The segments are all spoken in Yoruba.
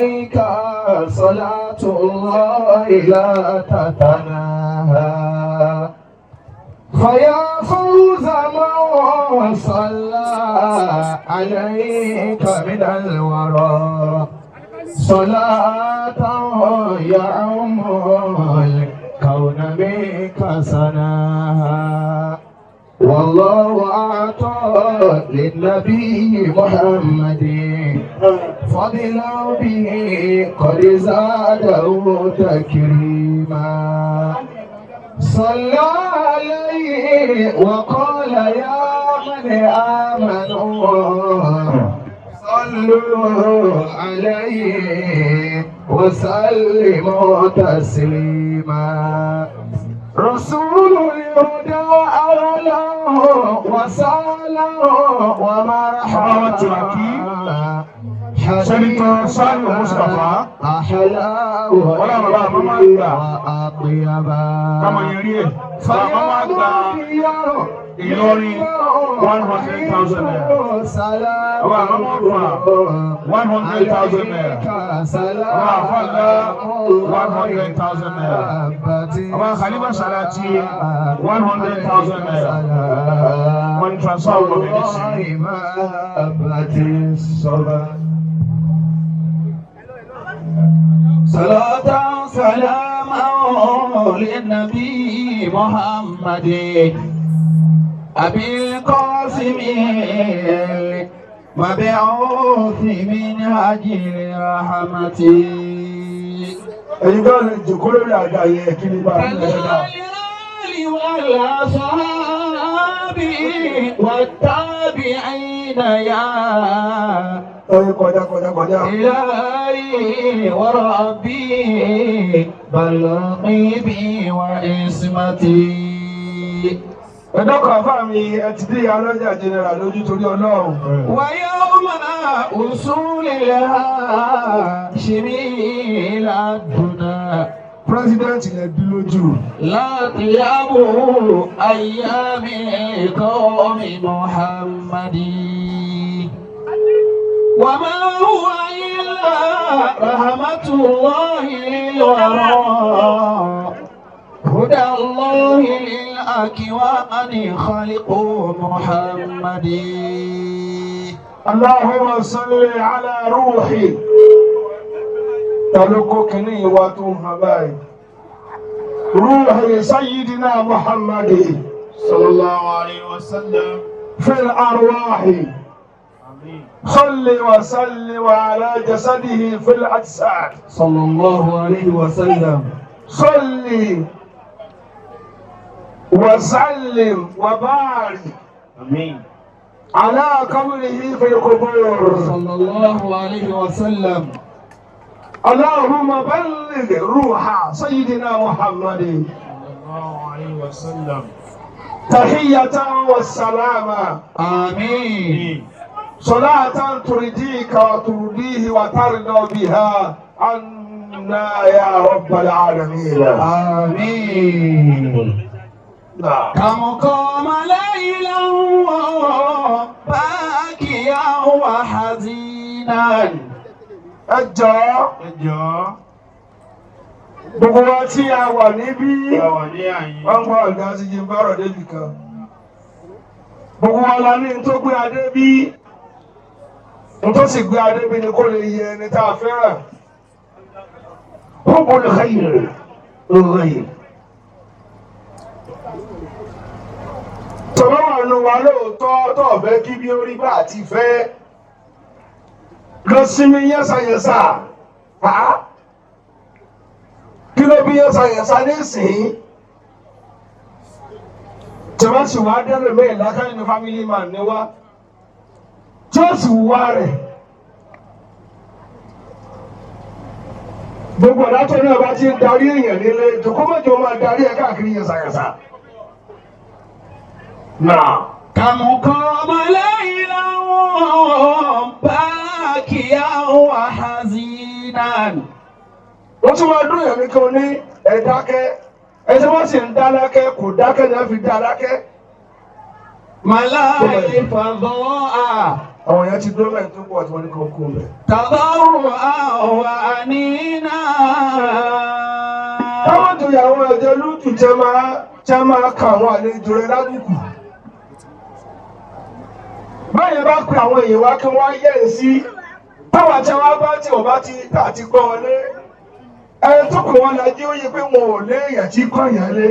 عليك صلاة الله لا تتناهى، فيا فوز من صلى عليك من الورى، صلاة يعم الكون بك سناها. والله أعطى للنبي محمد فضلا به قد زاده تكريما، صلى عليه وقال: يا من آمنوا صلوا عليه وسلموا تسليما. رسول الهدى، أهلا وسهلا ومرحبا. Senator Saliu Mustapha. أحلى Wọ́n làwọn bàbá máa ń gbà. وأطيبا. Káwọn yẹn rí ẹ̀. Bàbá máa gba Ìlọrin ₦100,000. Àwọn àmọ́ fà ₦100,000. Àwọn àfàlà ₦100,000. Àwọn Khalifa Salati ₦100,000. Wọ́n ní transfer wọ̀ mí nísìnyí. صلاة سلاما للنبي محمد أبي القاسم المبعوث من أجل رحمتي. Ẹ̀yin kan lè jòkó lórí àga yẹn kí ni bá a ń lè dá. والأصحاب والتابعين يا Ọyẹ kọjá kọjá kọjá. إلهي وربي بلغي وعصمتي. Ẹ dọ́kọ̀ àfáà mi, ẹ ti dé alọ́jà general lójú torí Ọlọ́run. ويوم وصول الهاشمي إلى الدنا. President lẹ bí lójú. لا طيب أيام قوم محمد، وما هو إلا رحمة الله للورى، هدى الله للأكوان خلق محمد. اللهم صل على روحي. Ta ló kó kínní ìwà tó ń hàn báyìí? روح سيدنا محمد صلى الله عليه وسلم. في الأرواح. آمين. صل وسلم على جسده في الأجساد. صلى الله عليه وسلم. صل وسلم وبارك آمين. على قبره في القبور. صلى الله عليه وسلم. اللهم بلغ روح سيدنا محمد صلى الله عليه وسلم. تحية والسلام. آمين. صلاة ترضيك وترضيه وترضى بها عنا يا رب العالمين. آمين. نعم. كم قام ليلا باكيا وحزينا. Ẹ jọ̀ọ́, Ẹ jọ̀ọ́, gbogbo wa tí a wà níbí, a wà ní àyín. Wọ́n gbọ́ ọ̀gá sí jí ń bọ̀rọ̀ débì kan. Gbogbo wa la ní n tó gbé adé bí, n tó sì gbé adé bí ni kó lè yẹ ẹni tá a fẹ́ràn. حب الخير للغير. Tọ́lá wà nù wá lóòótọ́ tó ọ̀fẹ́ kí bí ó rí bá àti fẹ́. Lọ sinmi yẹ́sàyẹ́sà. Ha? Kí ló bí yẹ́sàyẹ́sà nísìnyí? Tẹ̀wá sì wá dẹ́rù mẹ́rin lákàyè ní family man ni wá. Tí ó sì wá rẹ̀. Gbogbo ọ̀dà tó ní ọba ti ń darí èèyàn nílé, ìjòkó mẹ́jọ máa darí ẹ̀ káàkiri yẹ̀sàyẹ̀sà. Náà. كم قام ليلا باكيا وحزينا. Wọ́n tún máa dún èèyàn nìkan ní ẹ̀dákẹ́. Ẹ tí wọ́n sì ń dá lákẹ́ kò dákẹ́ ní wọ́n fi dá lákẹ́. ملائكة فضاء. Àwọn èèyàn ti dúró mẹ́rin tó pọ̀ tí wọ́n ní kó kú mẹ́. تضرعا وأنينا. Táwọn tó yà àwọn ẹ̀jẹ̀ lútù tẹ́ máa ka àwọn àlejò rẹ lábùkù. Báyẹn bá pe àwọn èèyàn wá kí wọ́n yẹ̀ ẹ́ sí. Táwọn àti àwọn bá tí wọ́n bá ti tà ti gbọ́ wọn lé. Ẹni tó pè wọ́n lajú ó yẹ pé wọn ò lé èèyàn tí kọ́ èèyàn lé.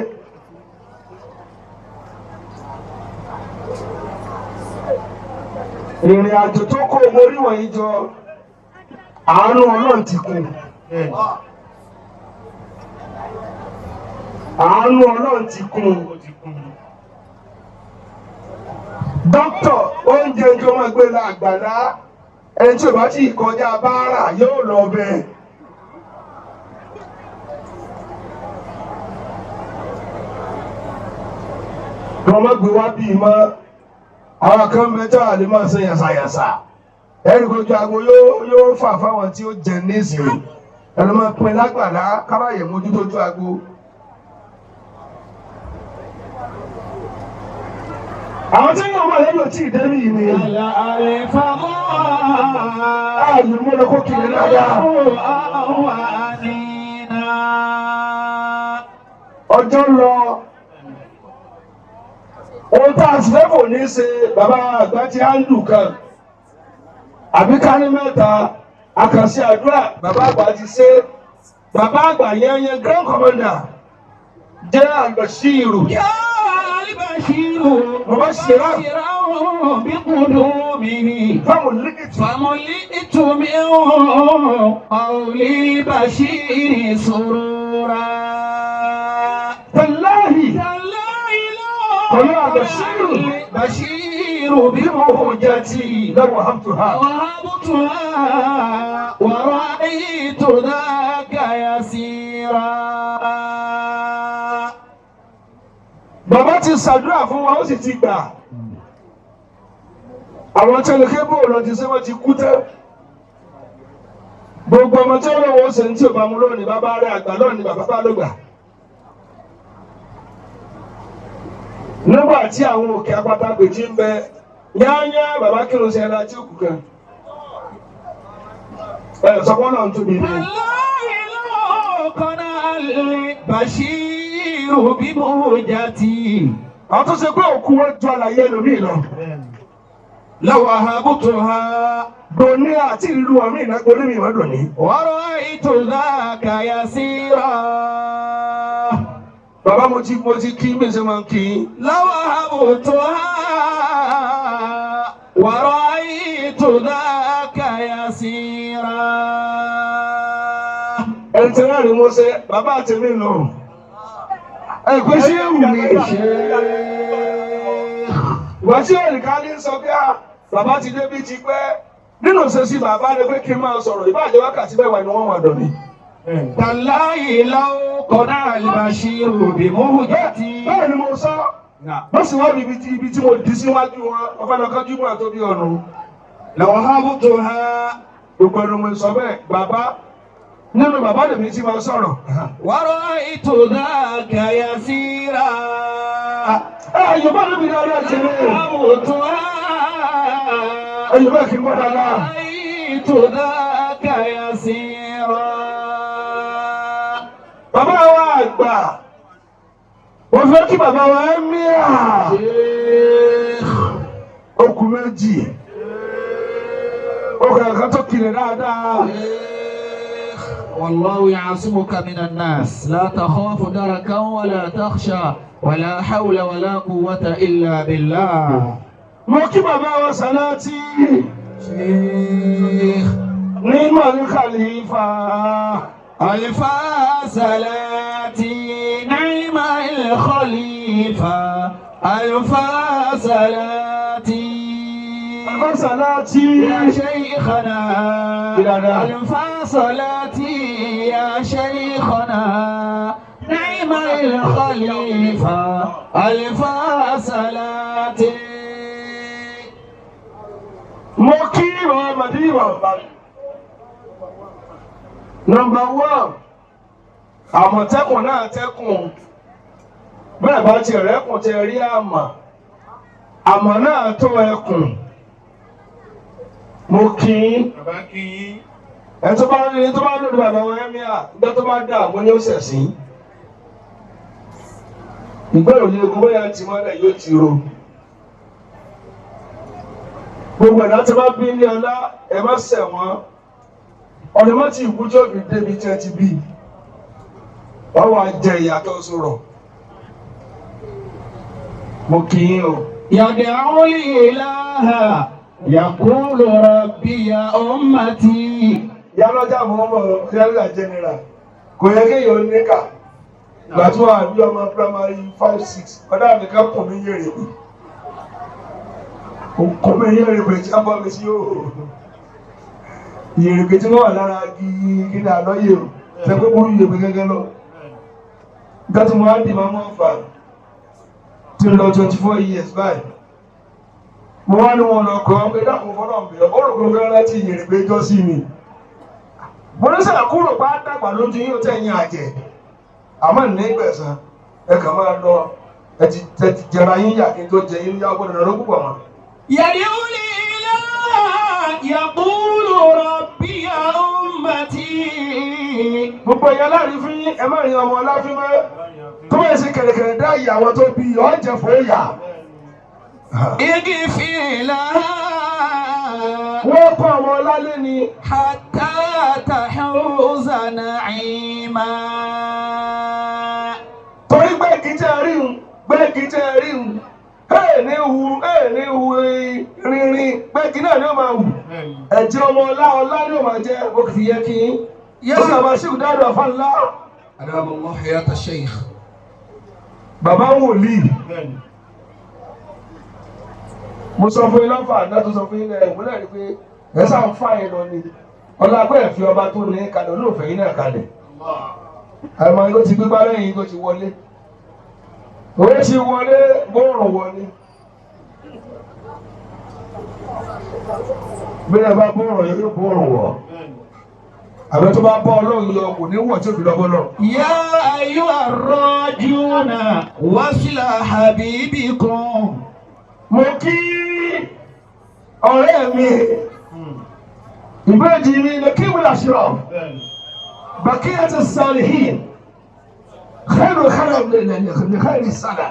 Ìrìn àjò tó kó owó orí wọ̀nyí jọ, àánú Ọlọ́run ti kún. Àánú Ọlọ́run ti kún. Dókítà oúnjẹ tó máa gbé lọ àgbàlá ẹni tí ò bá tí ì kọjá báárà yóò lọ bẹ́ẹ̀. Wọ́n má gbé wá bíi mọ́ àwọn kan bẹ tá a lè máa ṣe yàsàyàsà ẹnì kojú aago yóò fà fáwọn tí ó jẹ nísìnyí ẹni máa pin lágbàlá kábàyè mójútó ojú aago. Àwọn tí ń yàn wà lẹ́yìn òtí ìdẹ́bí yìí ni ààyè mú lọ kó kiri dáadáa. Ọjọ́ lọ ohun tá a sì fẹ́ kò ní ṣe bàbá àgbà tí a ń lù kan àbí ká ní mẹ́ta àkànṣe àdúrà bàbá àgbà ti ṣe bàbá àgbà yẹn yẹn grand commander jẹ́ Albashiru. يا البشير مبشرا. بقدومه Fáwọn líkìtì. فملئت من قول البشير سرورا. Tàláhì. تالله قل بشير. بشير بمهجتي lọ́wọ́ hàmtùhà. وهبتها ورأيت ذاك يسيرا. Bàbá ti ṣàdúrà fún wa ó sì ti gbà. Àwọn tẹlifíbù lọ ti ṣe wọ́n ti kú tán. Gbogbo ọmọ tí wọ́n lọ́wọ́ ṣe ń tí ò bá mu lónìí bàbá rẹ̀ àgbà lónìí bàbá bá ló gbà. Nígbà tí àwọn òkè apátágbè ti ń bẹ yáyá bàbá kírun sí ẹ̀rọ àti òkú kan. Ẹ sọ fún ọ̀nà tóbi ni. والله لو قنع البشير بمهجتي Àwọn tó ṣe pé òkú wọn ju àlàyé ẹlòmíì lọ. لوهبتها Dòní àti ìlú ọ̀mí ìnáwó ní ìwọ́n dòní. ورأيت ذاك يسيرا. Bàbá mo ti kí bí ṣe máa ń kí yín. لوهبتها ورأيت ذاك يسيرا. Ẹni tí wọ́n rí mo ṣe bàbá àti mi nù. Ẹ pé ṣé èwù ni? Ìwà tí òrìkà ní sọ pé à bàbá ti débi ti pẹ́. Nínú ìṣesí bàbá ni pé kí n máa sọ̀rọ̀ ìbáàjẹ́ wákàtí mẹ́wàá ni wọ́n máa dọ̀ mí. تالله لو قنع البشير بمهجتي. Bẹ́ẹ̀ ni mo sọ, bó sì wá ibi tí mo dì síwájú wọn, wọ́n fẹ́ lọ kánjú mọ́ àtọ́bí ọ̀run. لوهبتها Gbogbo ẹnu mo sọ bẹ́ẹ̀ bàbá nínú bàbá lèmi tí máa sọ̀rọ̀. ورأيت ذاك يسيرا. Ẹ Yorùbá ló mi dáadáa ṣe ní. لوهبتها Ẹ Yorùbá kì í gbọ́ dáadáa. ورأيت ذاك يسيرا. Bàbá wa àgbà, mo fẹ́ kí bàbá wa ẹ́ mìíràn. Okùn méjì. Okùn ẹ̀kan tó kiri dáadáa. والله يعصمك من الناس لا تخاف دركا ولا تخشى ولا حول ولا قوة إلا بالله. Mo kí bàbá wa Sàlátì شيخ ní Mọ̀lú Khalifa. ألف صلاتي نعم الخليفة ألف صلاتي. Bàbá Sàlátì. يا شيخنا ألف صلاتي يا شيخنا نعم الخليفة ألف صلاتي. Mo kí bàbá Màdìbà. Nọmba one, àmọ̀tẹ́kùn náà tẹ́kùn. Bẹ́ẹ̀ bá ti rẹ́kùn tẹ rí àmà. Àmà náà tó ẹkùn. Mo kí i. Bàbá kí yín. Ẹ tó bá ní tó bá lòdì bàbá wọn ẹ̀mí à ìgbà tó bá dà mo ní ó sẹ̀sìn. Ìgbà òye ogun bóyá ti mọ́lẹ̀ yóò ti ro. Gbogbo ẹ̀dá tí wọ́n bí ní ọlá ẹ má ṣẹ̀ wọ́n. Ọ̀nà má ti ìkú tó fi débi tí ẹ ti bí. Wọ́n wá jẹ ìyàtọ̀ sọ̀rọ̀. Mo kì í o. يدعو الإله يقول ربي يا أمتي Yálọ́jà mọ́ mọ́ yálọ́jà jẹnira. Kò yẹ kéèyàn níkà. Ìgbà tí wọ́n àbí ọmọ primary 5 6 ọ̀dà mi ká kùn mí yèrè pé. Kùn mí yèrè pé tí a bọ́ mi sí yóò. Yèrè pé tí wọ́n wà lára igi ní àlọ́yè o. Ṣé pé mo ń yèrè pé gẹ́gẹ́ lọ? Ìgbà tí mo wá dì máa mọ́ fà tí ń lọ 24 years báyìí. Mo wá ní wọn lọ kọ́ pé dákun fọlọ́ mi ọ̀ rò pé mo fẹ́ rántí yèrè pé jọ́ sí mi. Mo ní sẹ́yìn kúrò bá dàgbà lójú yóò tẹ̀ yín àjẹ́. Àmọ́ ní gbẹ̀sán ẹ kàn máa lọ ẹ ti jẹra yín yà kí n tó jẹ yín yá gbọ́dọ̀ lọ púpọ̀ mọ́. يدعو الإله يقول ربي يا أمتي Gbogbo ẹ̀yà láàrin fún yín ẹ má rin ọmọ ọláfín mọ́ tó bá yẹ sí kẹ̀rẹ̀kẹ̀rẹ̀ dá ìyá àwọn tó bí ọ̀ jẹ fún ìyá. اغفر لها Wọ́n kọ́ ọmọ ọlálé ni. حتى تحوز نعيما Torí gbẹ́gi tẹ́ rí un gbẹ́gi tẹ́ rí un ẹ̀ ní hu ẹ̀ ní hu rinrin gbẹ́gi náà ni ó máa hù. Bẹ́ẹ̀ni. Ẹ̀jẹ̀ ọmọ ọlá ọlá ni ó máa jẹ́ ó fi yẹ kí n. Ó sì máa ṣíkù dáadọ̀ àfa ńlá. أدام الله حياة الشيخ. Bàbá wòlíì. Bẹ́ẹ̀ni. Mo sọ fún yín lọ́fà àná tó sọ fún yín lẹ́yìn ìmúlẹ̀ rí pé ẹ sáà ń fà yín lọ ni. Ọlá pé ẹ̀fí ọba tó ní kalẹ̀ olóòfẹ́ yín náà kalẹ̀. Allah. Àmọ́ ló ti gbégbá lẹ́yìn tó ti wọlé. Òwe ti wọlé bóòrùn wọlé. Bí ẹ bá bóòrùn yọ yóò bóòrùn wọ̀. Bẹ́ẹ̀ni. Àbẹ tó bá bọ́ ọlọ́run yọ kò ní wọ̀ tí òbí lọ́bọ́ lọ. يا أيها الراجون وصل حبيبكم. Mo kí ọ̀rẹ́ mi ìbéèjì mi lè kí wúlò àṣírọ̀. Bẹ́ẹ̀ni. بقية الصالحين خير خلف لخير السنة.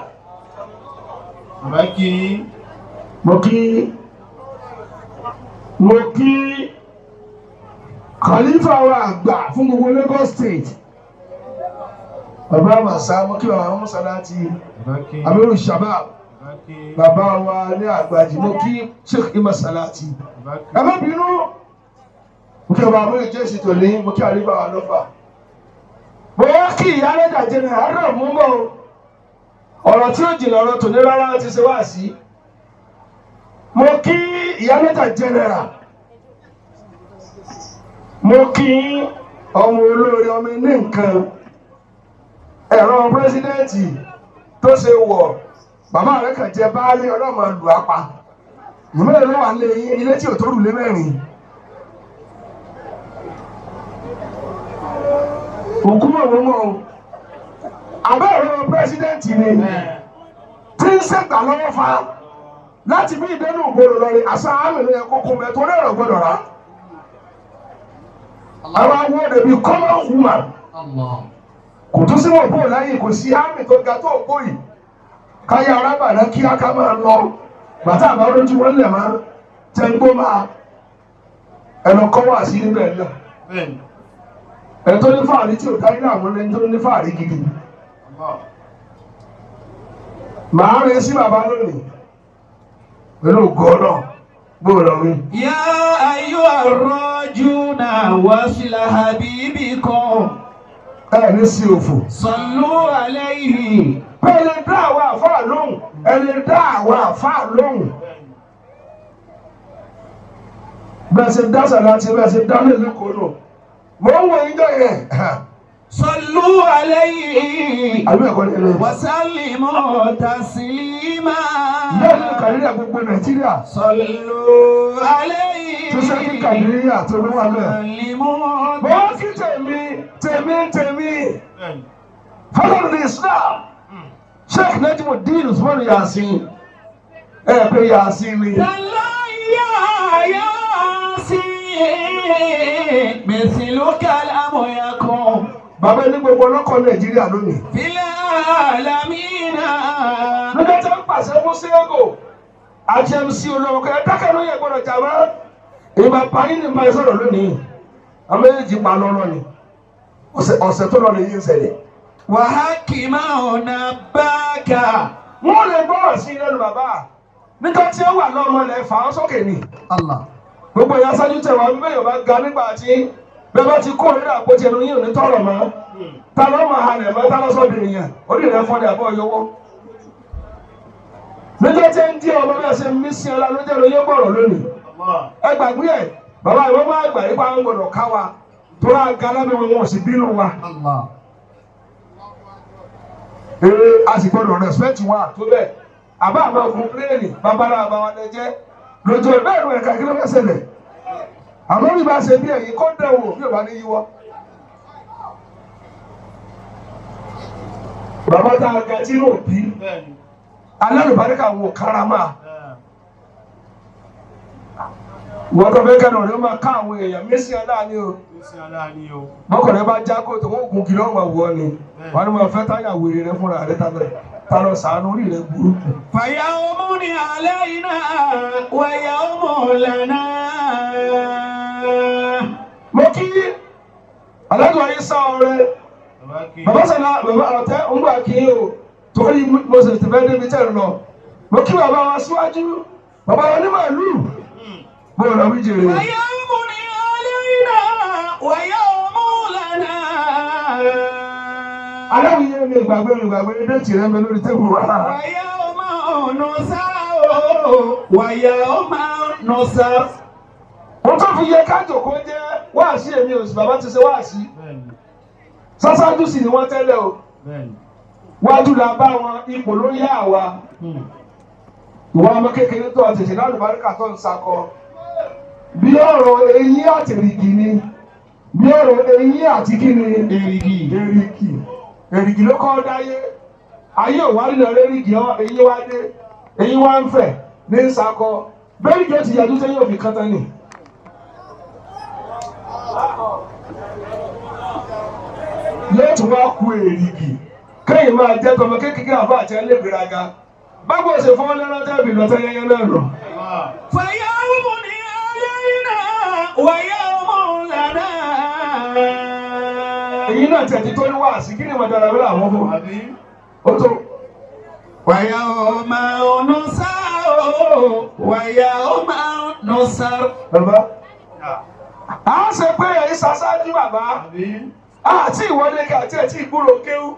Bàbá kí yín. Mo kí khalifa wa àgbà fún gbogbo Lagos State, bàbá màsá, mo kí bàbá musa láti Bàbá kí yín. Amiru Shabab. Bàbá kí yín. Bàbá wa ní àgbàjì, mo kí Sheikh Ima Salati. Bàbá kí Ẹ má bínú, mo kí bàbá amúlẹ̀ jésì tòní, mo kí àlífà wa lọ́fà, mo wá kí ìyálẹ́jà jẹnẹ àárọ̀ mú bọ̀ o. Ọ̀rọ̀ tí ó jìnnà ọ̀rọ̀ tòní rárá ti ṣe wá sí. Mo kí ìyálẹ́jà jẹnẹrà, mo kí ọmọ olóore ọmọ ní nǹkan ẹ̀rọ pírẹsidẹ́ǹtì tó ṣe wọ̀ bàbá rẹ̀ kàn jẹ baálé ọlọ́mọ lù á pa ìmọ̀lẹ̀ ló wà lé yín ilé tí ò tó rùlé mẹ́rin. Òkú mọ̀ wọ́n mọ̀ o, àbẹ́ ẹ̀rọ pírẹsidẹ́ǹtì ni tí ń ṣègbà lọ́wọ́ fa láti bí ìdẹ́nu ògbóró lọ́rin àṣà àmì ló yẹ kó kún bẹ́ẹ̀ torí ẹ̀rọ gbọ́dọ̀ rà. Àwọn awo rẹ̀ bí common woman Allah. Kò tún sí wọn bò láyé, kò sí àmì tó ga tó ògbó yìí káyà arábà náà kí á ká máa lọ bàtà àbá lójú wọn lẹ̀ máa tẹ́ ń gbó máa ẹnu kọ́ wà sí níbẹ̀ náà. Bẹ́ẹ̀ni. Ẹni tó ní fàárí tí ò dá ilé àwọn ẹni tó ní fàárí gidi. Allah. Màá rẹ sí bàbá lónìí pẹ̀lú ògo Ọlọ́run gbọ́dọ̀ wí. يا أيها الراجون وصل حبيبكم. Ẹ ní sí òfò. صلوا عليه. Pé ẹ lè dá àwọn àfáà lóhùn, ẹ lè dá àwọn àfáà lóhùn. Bẹ́ẹ̀ ṣe dá sàláàtì, bẹ́ẹ̀ ṣe dá lè lóko nù. Mo ń wo ìjọ yẹn. صلوا عليه. Àbí ẹ̀kọ́ ni ẹlẹ́yìn. وسلموا تسليما. Bẹ́ẹ̀ ni kàdíríà gbogbo Nàìjíríà. صلوا عليه. Tó ṣe kí kàdíríà tó ló wà bẹ́ẹ̀. وسلموا. Mo ń kí tèmi tèmi tèmi. Bẹ́ẹ̀ni. Fọlọ́run Islam. Sheikh Najmuddin Usman Yasin. Ẹ pé Yasin ni. تلا يا مثلك لم يكن Bàbá ní gbogbo ọlọ́kọ̀ Nàìjíríà lónìí. في العالمين. Nígbà tí wọ́n pàṣẹ fún Sego àti MC olówó ẹ dákẹ́ ló yẹ gbọ́dọ̀ jà mọ́. Ìgbà parí ní ìgbà ìsọ̀rọ̀ lónìí. Àwọn méjèèjì pa lọ́rọ́ ni. Ọ̀sẹ̀ tó lọ lè yí ń ṣẹlẹ̀. وحكما نباك. Wọ́n lè gbọ́rọ̀ sí lẹ́nu bàbá. Nígbà tí ó wà lọ́mọ lẹ̀ fà á sókè ni. الله. Gbogbo ìyá sáájú tẹ̀ wá bí bẹ́ẹ̀ bá ga nígbà tí bẹ́ẹ̀ bá ti kó rírà àpótí ẹnu yín ò ní tọrọ mọ́. Ta ló máa halẹ̀ mọ́ ta ló sọ́bìnrin yẹn? Orí rẹ̀ fọ́ ni àbọ̀ yọwọ́. Níjọ́ tí ń dí ọmọ bẹ́ẹ̀ ṣe mí sí ọlá ló jẹ́ ló yẹ gbọ̀rọ̀ lónìí. Allah. Ẹ gbàgbé ẹ̀, bàbá ìwọ́n máa gbà yípa ń gbọdọ̀ ká wa tó rà ga lábẹ́ wọn wọn ò sì bínú wa. الله. Ee, a sì gbọdọ̀ respect wa tó bẹ́ẹ̀. Àbá àmọ́ ogun pílẹ̀nì babalá àbáwọn ẹ jẹ́ lójú ẹ̀ bẹ́ẹ̀ ló ẹ̀ka kí ló fẹ́ ṣẹlẹ̀. Àmọ́ bí bá ṣe bí ẹ̀yìn kó dẹ̀ wò bí ò bá ní yíwọ́. Bàbá tá a ga tí yóò bí Bẹ́ẹ̀ni. alálùbáríkà wò karama. Ẹ̀. Wọ́n tó fẹ́ kẹ́nu rẹ̀ máa ká àwọn èèyàn mísí ọ̀la ni o. Sísí ọlá ni o. Bọ́kọ̀rẹ́ bá já kóòtù wọ́n gùn kìlọ̀ wà wọ́ ni. Wọ́n ní wọ́n fẹ́ táyà wèrè rẹ fúnra rẹ tá lọ sàánú orí rẹ burú. فيوم علينا ويوم لنا. Mo kí alájọ ayé sá ọrẹ. Bàbá kí. Bàbá sọ̀rọ̀ bàbá ọ̀tẹ́ ń gbà kí o torí mo sì ti fẹ́ débi tẹ̀ ń lọ. Mo kí bàbá wa síwájú bàbá wa ní màálù. Bó o lọ wí jèrè. فيوم علينا ويوم لنا. Aláwìyé mi ìgbàgbé mi ìgbàgbé déètì rẹ mi lórí tébù wa. ويوم نساء ويوم نصر. Wọ́n tó fi yẹ ká jòkó jẹ́ wáàsí èmi ò sì bàbá ti ṣe wáàsí. Bẹ́ẹ̀ni. Sásájú sì ni wọ́n tẹ́lẹ̀ o. Bẹ́ẹ̀ni. Wájú la bá wọn ipò ló yá àwa. Ìwọ ọmọ kékeré tó àtẹ̀sẹ̀ lálùbáríkà tó ń sakọ. Bí ọ̀rọ̀ eyín àti èrìgì ni. Bí ọ̀rọ̀ eyín àti kíni. Èrìgì. Èrìgì. Èrìgì ló kọ́ dáyé. Ayé ò wá nínú èrìgì ọ eyín wá dé. Eyín wá ń fẹ̀ ní ń sakọ. Bẹ́ẹ̀ni ó ti yàjú sẹ́yìn òfin kan tán ni. Yóò tún wá ku èrìgì. Kéyìn máa jẹ́ tọmọ kékeré àbá àti ẹlẹ́gbẹ̀rẹ̀ga. Báwo ṣe fọ́ lẹ́rọ tẹ́bì lọ́tẹ́ yẹ́yẹ́ náà lọ? Allah. فيوم علينا ويوم لنا. Èyí náà tẹ̀ ti tó ní wáàsí kí ni ìwọ̀n dára wíwá àwọn fún? Àbí. Ó tó. ويوم نساء ويوم نصر. Bàbá. À ń ṣe pé ẹ̀yin ṣaṣáájú bàbá. Àbí. Àti ìwọlé ká àti ẹ̀tí ìgbúrò kéwú.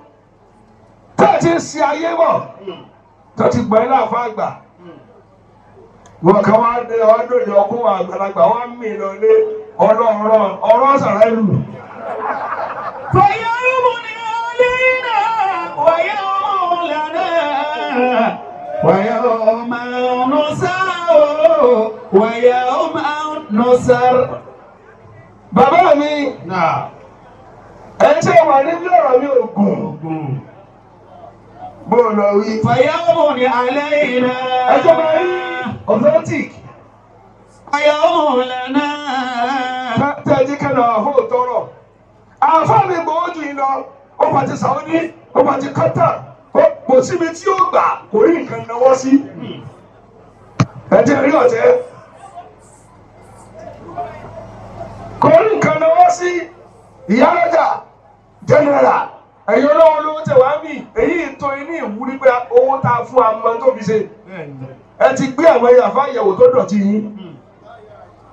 Tẹ́ ẹ̀ ti ń ṣe ayé bọ̀. Tó ti gbọ́ ilé àfa àgbà. Wọ́n kan wá dé wá dòde ọkùn àgbàlagbà wá ń mì lọlé ọlọ́ọ̀rọ̀ ọ̀rọ̀ sàrà ìlú. فيوم علينا ويوم لنا ويوم نساء ويوم نصر. Bàbá mi, Náà. ẹ ṣe wà níbi ọ̀rọ̀ mi ò gùn. Ogun. Bó o lọ wí. فيوم علينا Ẹ jẹ́ máa rí authentic. ويوم لنا. Tẹ́ ẹ jí kẹ́nà àhó tọrọ. Àfáà mi gbowó jù yín lọ. Ó bá ti Saudi, ó bá ti Qatar. Kò síbi tí ó gbà kò rí nǹkan náwó sí. Ẹ jẹ́ rí ọ̀tẹ́. Kò rí nǹkan náwó sí. Ìyálọ́jà general ẹ̀yin olówó lówó tẹ̀ wá mí. Èyí tó inú ìwúrí pé owó tá a fún amọ̀ tó fi ṣe. Bẹ́ẹ̀ni. Ẹ ti gbé àwọn ẹ̀yà fáyẹ̀wò tó dọ̀tí yín.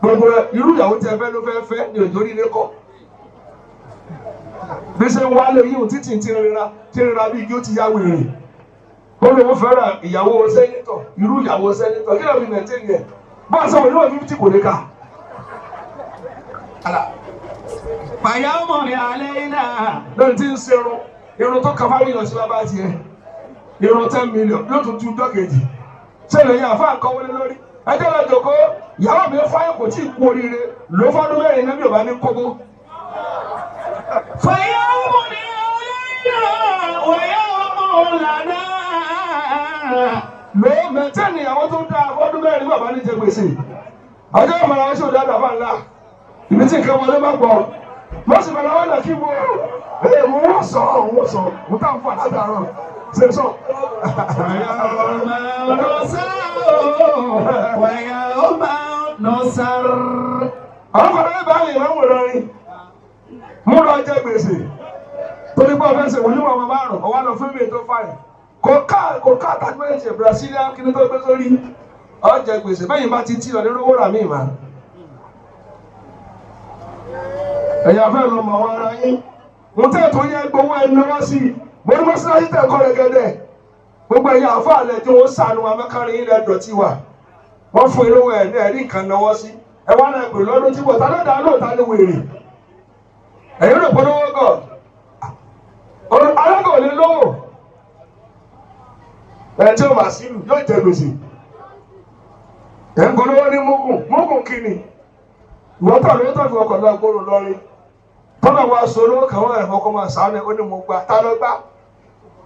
Gbogbo irú ìyàwó tí ẹ fẹ́ ló fẹ́ fẹ́ ní òjò orílẹ̀ kọ́. Bí ṣe ń wálé yìí títì tí ń rira tí ń rira bí igi ó ti yá wèrè. Ó lóun fẹ́ràn ìyàwó sẹ́nitọ̀ irú ìyàwó sẹ́nitọ̀ kí ló fi mẹ̀tẹ́nì ẹ̀. Bá a sọ wọ́n níwọ̀n 50 kò ní ká. فيوم علينا. Lórí tí ń ṣe irun irun tó kan 5 million sí bàbá tiẹ̀ irun 10 million yóò tún tún dọ́kejì. Ṣé lè yẹ àfa nǹkan wọlé lórí? Ẹ jẹ́ lọ jòkó ìyàwó mi fáyọ̀ kò tí ì kú oríire ló fọ́dún mẹ́rin náà bí ò bá ní kókó. فيوم علينا ويوم لنا. Ló mẹtẹ́ẹ̀nì àwọn tó dáa fọ́dún mẹ́rin bàbá ní jẹ gbèsè. Ọjọ́ ìmọ̀ràn àwọn ṣòdá dàbà ńlá. tí nǹkan wọlé bá pọ̀ mo sì bẹ̀rẹ̀ wọn lọ kí mo ẹ mo wọ́n sọ wọ́n sọ mo tà ń fọ àlátàárọ̀ ṣe sọ. ويوم نسار ويوم نسر Àwọn kan náà bá yẹn wò lọrin mú lọ jẹ gbèsè torí pé ọfẹ ṣe wòlíwọ ọmọ márùn ọwọ lọ fún mi tó fàyè kò ká kò ká àtàkùnmẹ́ǹtì Brazilian kí ni tó gbé sórí ọjẹ gbèsè bẹ́yìn bá ti tí lọ nínú owó rà mí mà. Ẹ̀yà fẹ́ lọ mọ̀ àwọn ara yín mo tẹ́ tó yẹ gbowó ẹnu wá sí i mo ní mọ́sálásí tẹ̀ kọ́ rẹ̀gẹ́dẹ́ gbogbo ẹ̀yà àfọ́ àlẹ́ tí wọ́n sànù amẹ́kárin yín lẹ́ dọ̀tí wa wọ́n fún ilé ẹ̀ ní ẹ̀rí nǹkan náwó sí ẹ wá náà pè lọ́dún tí bọ̀ ta ló dáa lóòótá ní wèrè ẹ̀yin rò polówó gọ̀ alágọ̀ ò lè lówó ẹ̀ tí ó mà sí ìlú yóò jẹ gbèsè ẹ̀ ń polówó ní mugun mugun kìíní ìwọ́n tọ̀ lówó tó fi ọkọ̀ lọ gbòòrò lọ́rin tọ́lọ̀ wa sọ olówó kan wọ́n ẹ̀fọ́ kọ́ máa sàánú ẹ̀ ó ní mo gba ta ló gbá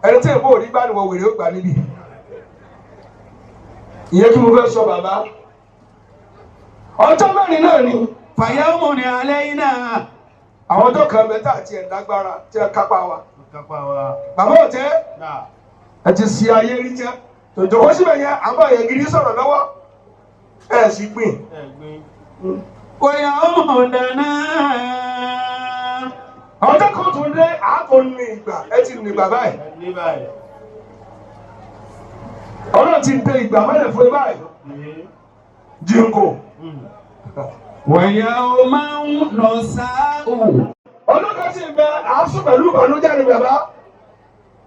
ẹni tí èbó ò rí gbá ni wọ́n wèrè ó gbà níbi ìyẹn kí mo fẹ́ sọ bàbá ọjọ́ mẹ́rin náà ni فيوم علينا àwọn ọjọ́ kan mẹ́ta àti ẹ̀dágbára tí ẹ kápá wa Kápá wa. Bàbá ọ̀tẹ́ Náà. ẹ ti ṣe ayé rí jẹ́ tòjòkó síbẹ̀ yẹn àbọ̀ yẹn gidi sọ̀rọ̀ lọ́wọ́ ẹ sì gbìn Ẹ gbé. ويوم لنا ọjọ́ kan tún dé àátò ní ìgbà ẹ ti ní ìgbà báyìí Ẹ ní báyìí. Ọlọ́run ti dé ìgbà mẹ́lẹ̀ fún ẹ báyìí Gbé. jíǹkò ويوم نساء ọdún kan sì bẹ àásùn pẹ̀lú ìbànújẹ́ ni bàbá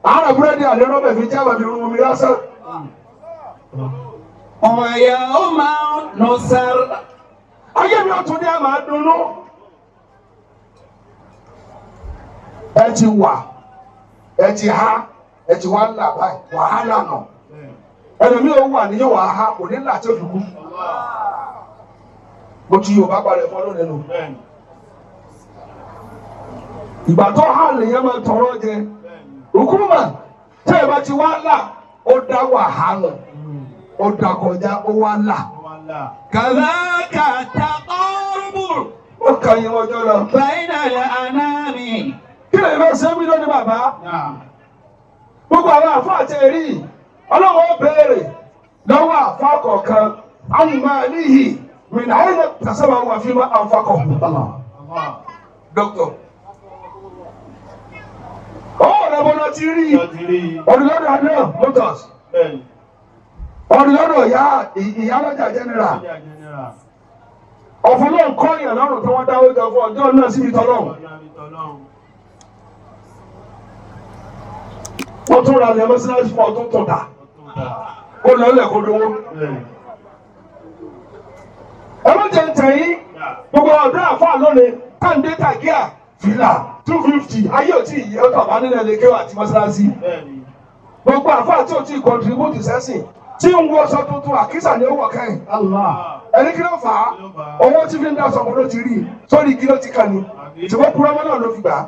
àárọ̀ búrẹ́dì àlẹ́ rọ́bẹ̀ fi jẹ́ àbàbí irun mi lásán ويوم نسر ayé mi ọ̀tún ní àmà dunnú ẹ ti wà ẹ ti há ẹ ti wá ń là báyìí wàhálà nà ẹlòmíì ò wà ní yóò wà á há kò ní là tí ó fi kú mo ti Yorùbá parẹ́ fún ọdún nínú Bẹ́ẹ̀ni. ìgbà tó hà lèyàn máa tọrọ jẹ Bẹ́ẹ̀ni. òkúrùmà tẹ́ ẹ bá ti wá là ó dá wàhálà ó dá kọjá ó wá là Ó wá là. كذاك التقارب ó kàn yín ọjọ́ lọ. بين الأنام Kí lè fẹ́ ṣe mí lónìí bàbá? Náà. Gbogbo àwọn àfọ àti ẹ̀rí ọlọ́wọ́ béèrè lọ́wọ́ àfọ kọ̀ọ̀kan àmàlìhì mìíràn àyìnbó tàṣàbà wà fí máa ànfàkọ̀. Allah. Dọ́kítọ̀. Ọwọ́ rẹ̀ bọ́lá ti rí Lọ ti rí i. ọdún lọ́dọ̀ àná motors Bẹ́ẹ̀ni. ọdún lọ́dọ̀ ìyá lọ́jà general. Ọjà general. Ọ̀fun náà kọ́ ìyàn lọ́rùn tí wọ́n dáwọ́ jọ fún ọjọ́ náà síbi tọ́lọ́run. Ọjà mi tọ́lọ́run. Wọ́n tún ra ilẹ̀ mọ́sálásí fún ọdún tó dà. Ó tún dà. Ó lọ́lẹ̀ kó dowó. Bẹ́ẹ̀ni. Ẹ má jẹ́ ń tẹ̀yìn. Náà. Gbogbo ọ̀dọ́ àfáà lónìí káńdé tàgíà fìlà 250 ayé ò tí ì yẹ ọtọ̀ bá nílẹ̀ lè kéwà àti mọ́sálásí. Bẹ́ẹ̀ni. Gbogbo àfáà tí ò tí ì kọntribútì sẹ́sìn tí ń wọṣọ tuntun àkísà ni ó wọ̀ kẹ́yìn. Allah. Ẹni kí ló fà á? Owó tí fi ń dá sọmọ ló ti rí i sórí igi ló ti kàn ní. Ṣùgbọ́n kúrọ́mọ́ náà ló fi gbà á.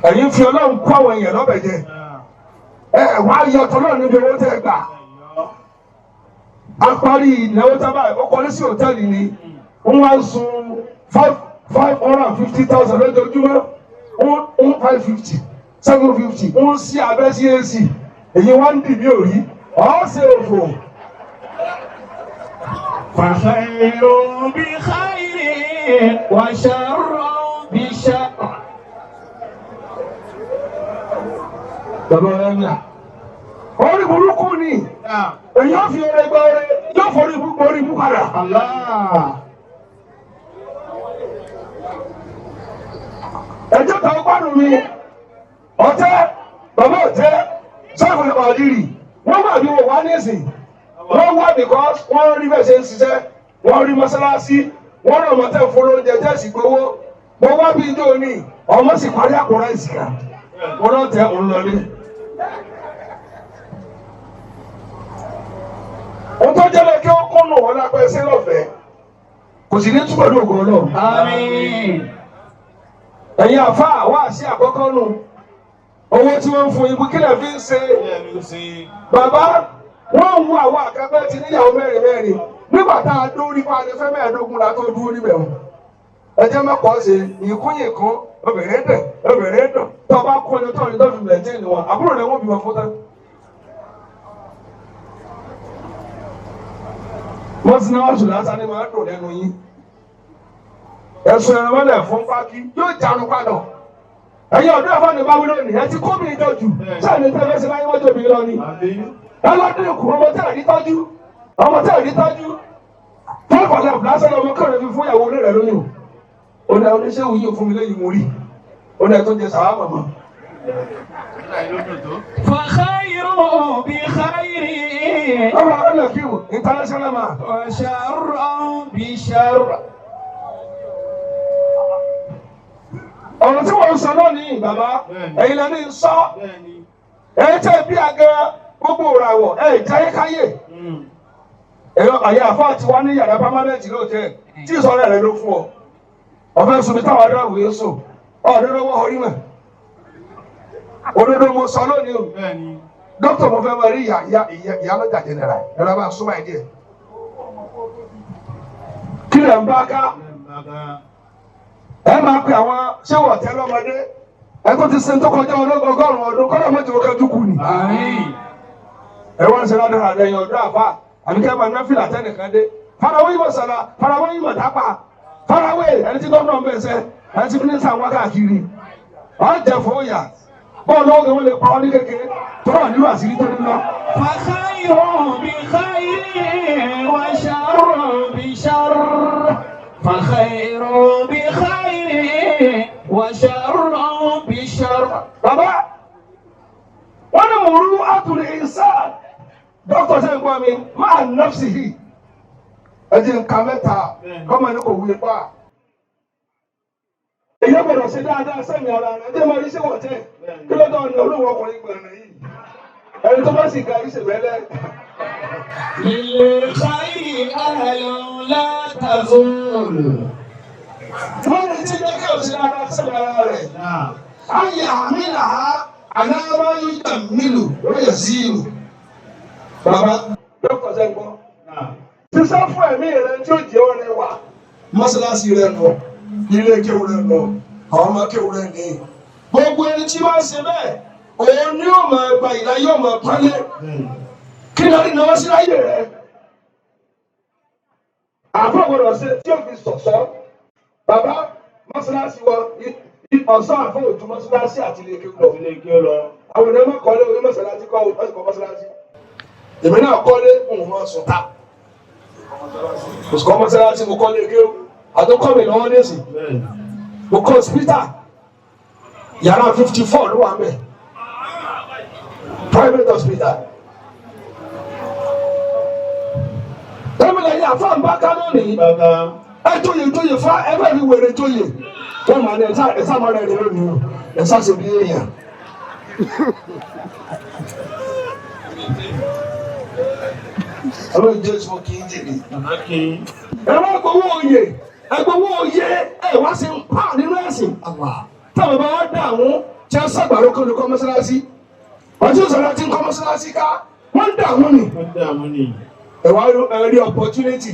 Ẹ̀yin fi Ọlọ́run kó àwọn èèyàn lọ́bẹ̀ jẹ. Náà. Ẹ wá yọ tọ́lọ́ níbi owó tẹ́ gbà. Ẹ̀yọ́. A parí ìnáwó tábà ó kọ́lé sí hòtẹ́ẹ̀lì ni wọ́n wá ń sun 550,000 lójoojúmọ́ one 550 750 wọ́n ń sí abẹ́ sí AC èyí wá ń dì mí ò rí ọ́ ṣe òfò. فخير بخير وشر بشر Bàbá ọ̀rẹ́ mi à orí burúkú ni Náà. èyí ó fi oore gba oore yóò forí ibú gba orí ibú padà. الله Ẹjọ́ kan gbádùn mi ọ̀tẹ́ bàbá ọ̀tẹ́ sọ́ọ̀fù ọ̀dìrì wọ́n wà bí wọ́n wá nísìn wọ́n wá because wọ́n rí bẹ́ẹ̀ ṣe ń ṣiṣẹ́ wọ́n rí mọ́sálásí wọ́n rọ̀ mọ́tẹ́ fún lóúnjẹ tẹ́sí gbowó mo wá bí ijó ní ọmọ sì parí àpò ráìsì kan wọ́n lọ tẹ òun lọlé. Ohun tó jẹ́ lọ kí ó kúnnù wọn lápẹ́ sí lọ́fẹ̀ẹ́ kò sì ní túbọ̀ ní ògùn Ọlọ́run. آمين Ẹ̀yin àfáà wá sí àkọ́kọ́ nù owó tí wọ́n ń fún ibú kílẹ̀ fi ń ṣe Ilé mi ń ṣe. bàbá wọ́n ń wo àwọn àkàgbẹ́ ti níyàwó mẹ́rin mẹ́rin Nígbà tá a dórí pa alẹ́ fẹ́ 25 la tó dúró níbẹ̀ o. Ẹ jẹ́ mẹ́kọ̀ọ́ ṣe ìkúnyìnkún obìnrin dùn obìnrin dùn. Tó o bá kó ẹni tó ní tó fi mẹ̀tẹ́ẹ̀nì wọn, àbúrò rẹ̀ wọ́n bí wọn fún tán. Wọ́n ti náwó sùn lásán ni máa dùn lẹ́nu yín. Ẹ̀sùn ẹ̀rọ mọ́lẹ̀ fún pákí yóò jánu padà. Ẹ̀yin ọ̀dọ́ ẹ̀fọ́ ni báwí lónìí, ẹ ti kó mi jọ jù. Sáà ní tẹ́lẹ̀ sí láyé wọ́n jòbí lọ ni. Ẹ lọ́dún ìkù ọmọ tẹ́ ẹ̀rí tọ́jú. Ọmọ tẹ́ ẹ̀rí tọ́jú. Fọ́ọ̀fọ̀lẹ́ lásán lọmọ kẹrin fi fún ìyàwó orí rẹ̀ lóyún. Ó ní oníṣẹ́wò yìí fún mi lẹ́yìn mo rí. Ó ní ẹ tó jẹ sàwá mọ̀mọ́. فخير بخير Ọmọ ọ̀nà kíwò international man. وشر بشر. Ọ̀rọ̀ tí wọ́n ń sọ náà nìyí bàbá, ẹ̀yin lẹ́ni ń sọ. Ẹ̀yin tẹ́ bí aga gbogbo ìràwọ̀ ẹ̀ jáyékáyé. Ẹ̀yọ àyè àfáà ti wá ní yàrá pámánẹ́ǹtì lóòótẹ́ tí ìsọ̀rọ̀ rẹ̀ ló fún ọ. Ọ̀fẹ́ sunmi táwọn adáwò yẹn sùn. Ọ̀dọ́ lọ́wọ́ orí mọ̀. Òdodo mo sọ lónìí o. Dókítà mo fẹ́ máa rí ìyá lọ́jà jẹnẹra ẹ̀rọ bá súnmọ́ ẹ̀ díẹ̀. Kí lẹ̀ ń bá ká? Ẹ máa pe àwọn ṣéwọ̀ tẹ́ lọ́mọdé. Ẹ tó ti sin tó kọjá 100 ọdún kọ́lá mọ́jọ kẹjú kù ni. Ẹ wọ́n ń ṣe ládàá àlẹ́ yẹn ọ̀dọ́ àfà àbí kẹ́ máa ná fìlà tẹ́nìkan dé. Farawé yìí mọ̀ sọ̀rọ̀, farawé yìí mọ̀ tápà. Farawé ẹni tí gómìnà ń bẹ̀ sẹ́, ẹni tí mínísítà ń wá káàkiri. Wọ́n jẹ fún yà. Bọ́ọ̀lù ọ̀gá wọn lè pa ọ́ ní kékeré. Tọ́lá nílò àṣírí tó ní lọ. فخير بخير وشر بشر. فخير بخير وشر بشر. Bàbá wọ́n ní mòrú àtúlẹ̀ ìsá. Dókítà ṣe ń gbọ́ mi, máa nọ́ọ̀sì yìí. Ẹ jẹ́ nǹkan mẹ́ta, kọ́mọ ní kò wúye pa. Èyí gbọ́dọ̀ ṣe dáadáa sẹ́mi ara rẹ̀, ẹ jẹ́ máa rí sí wọ̀tẹ́. Kí ló dán ní olówó ọkùnrin gbẹ̀rẹ̀ yìí? Ẹni tó bá sì ga yìí ṣèbẹ́lẹ́. للخير أهل لا تزول. Wọ́n ní tí jẹ́ kí o ṣe dáadáa sẹ́mi ara rẹ̀. Ayé àmì là á, àná máa ń yà mílù, ó yẹ sí ìlú. Bàbá dókítà ṣe ń gbọ́. Sísá fún ẹ̀mí rẹ tí ó jẹ́ ọ̀rẹ́ wa. Mọ́ṣáláṣí rẹ nù, ilé kéwù rẹ nù, àwọn ọmọ kéwù rẹ ní. Gbogbo ẹni tí wọ́n ṣe bẹ́ẹ̀, òun ni yóò máa gba ìlà yóò máa pálẹ̀. Kí ni ọdún náà sí láyé rẹ? Àfọ̀ gbọ́dọ̀ ṣe tí ó fi sọ̀sọ́. Bàbá mọ́ṣáláṣí wa ọ̀sán àfọ̀ òjú mọ́ṣáláṣí àti ilé kéwù lọ. Àwọn ènìyàn máa kọ́lé orí mọ́ṣáláṣí kọ́ ọ́ mọ́ṣáláṣí. Èmi náà kọ́lé òun máa sùn ta. Mo sì kọ́ mọ́sálásí, mo kọ́ léke o, àtúnkọ́ mi lọ́wọ́ nísìn. Mo kọ́ hospital, yàrá 54 ló wà mẹ́, private hospital. Gómìnà yìí àfa ń bá ká lónìí. Ẹ tóye tóye fa ẹ bá fi wèrè tóye. Wọ́n máa ní ẹ̀sà máa rẹ̀ lónìí o, ẹ̀sà ṣe bí èèyàn. Ọlọ́run Jésù kì í jèrè. Ẹ wá gbowó oyè, ẹ gbowó oyè, ẹ wá sí ń pa nínú ẹ̀sìn. Táwọn bá wá dààmú tí wọ́n sàgbàro kó lè kọ́ mọ́sálásí. Wọ́n ti sọ̀rọ̀ tí ń kọ́ mọ́sálásí ká, wọ́n ń dààmú ni. Ẹ wá rí opportunity,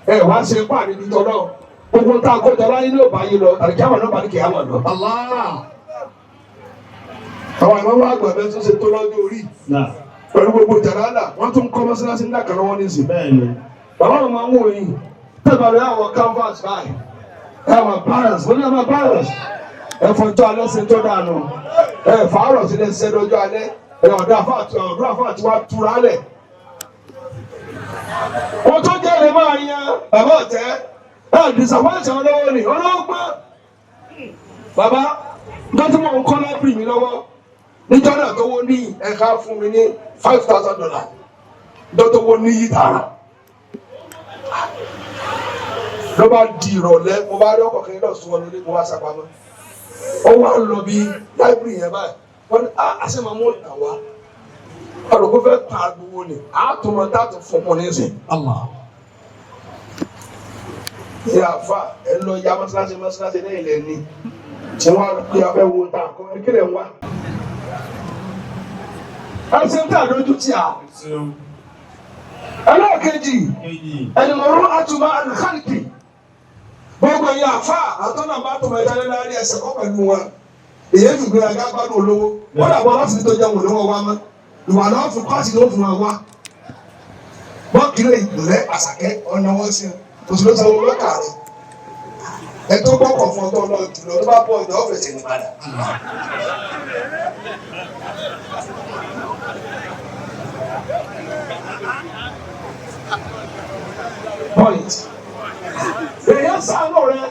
ẹ wá ṣe pa níbi tọ́lọ́. Gbogbo ń tá a kọjá láyé ní òbá yìí lọ, àlùkí àwọn náà bá ní kì í àmọ̀ lọ. Àwọn ìmọ̀ wá àgbà bẹ́ẹ̀ tún ṣe tó lọ́jọ́ orí. Pẹ̀lú gbogbo jàrá wọ́n tún kọ́ mọ́sálásí ńlá kan lọ́wọ́ nísìnyí. Bàbá mi máa ń wò yín tẹ́lẹ̀ rẹ̀ àwọn canvas báyìí ẹ máa balance mo ní ẹ máa balance ẹ fọjọ́ alẹ́ ṣe tó dànù ẹ fàárọ̀ sílẹ̀ ṣe lọ́jọ́ alẹ́ ẹ ọ̀dọ́ àfáà tí wàá túra lẹ̀. Wọ́n tó jẹ́ lè máa yan bàbá ọ̀tẹ́ ẹ disappoint àwọn lọ́wọ́ ni ọlọ́wọ́ gbọ́n. Bàbá dọ́tí mò ń kọ́ láìpẹ́ mi lọ́wọ́ níjọ́ náà tó wó ní ẹ̀ka fún mi ní $5,000 dọ́tí wó ní yìí tààrà. Ló bá di ìrọ̀lẹ́ mo bá rí ọkọ̀ kiri náà sún wọn lórí mo bá sápamọ́. Ó wá ń lọ bí láìpẹ́ yẹn báyìí wọ́n ní àṣẹ máa mú ìtàn wá. Ọ̀rọ̀ kó fẹ́ pa gbogbo ni àtúmọ̀ táàtù fún un nísìn. Ìyá àfa ẹ̀ ń lọ ya mọ́ṣáláṣí mọ́ṣáláṣí ní ilẹ̀ ni tí wọ́n á pè abẹ́ wo ta kọ́ ẹ kílẹ̀ ń wá. Ẹ ṣe ń tà lójú tí a. Ẹlẹ́ẹ̀kejì Kejì. ẹnìmọ̀rún àtúmọ̀ àlùkálìkì gbogbo ẹ̀yin àfa àtọ́nà bá tó ẹja lé lárí ẹsẹ̀ kọ́ pẹ̀lú wọn èyí fi gbéraga gbádùn olówó wọ́n dàbọ̀ láti fi tó jẹun olówó wa mọ́ ìwà náà fún pàṣẹ ló fún wa wá wọ́n kiri ìpìlẹ̀ àṣàkẹ́ ọ̀nà wọn sí oṣù ló sanwó lọ́kà rẹ̀ ẹ tó gbọ́kọ̀ fún ọtọ́ náà jùlọ tó bá bọ̀ ọ̀dọ̀ ọ̀fẹ̀sẹ̀ ní padà. Point èèyàn sàánú rẹ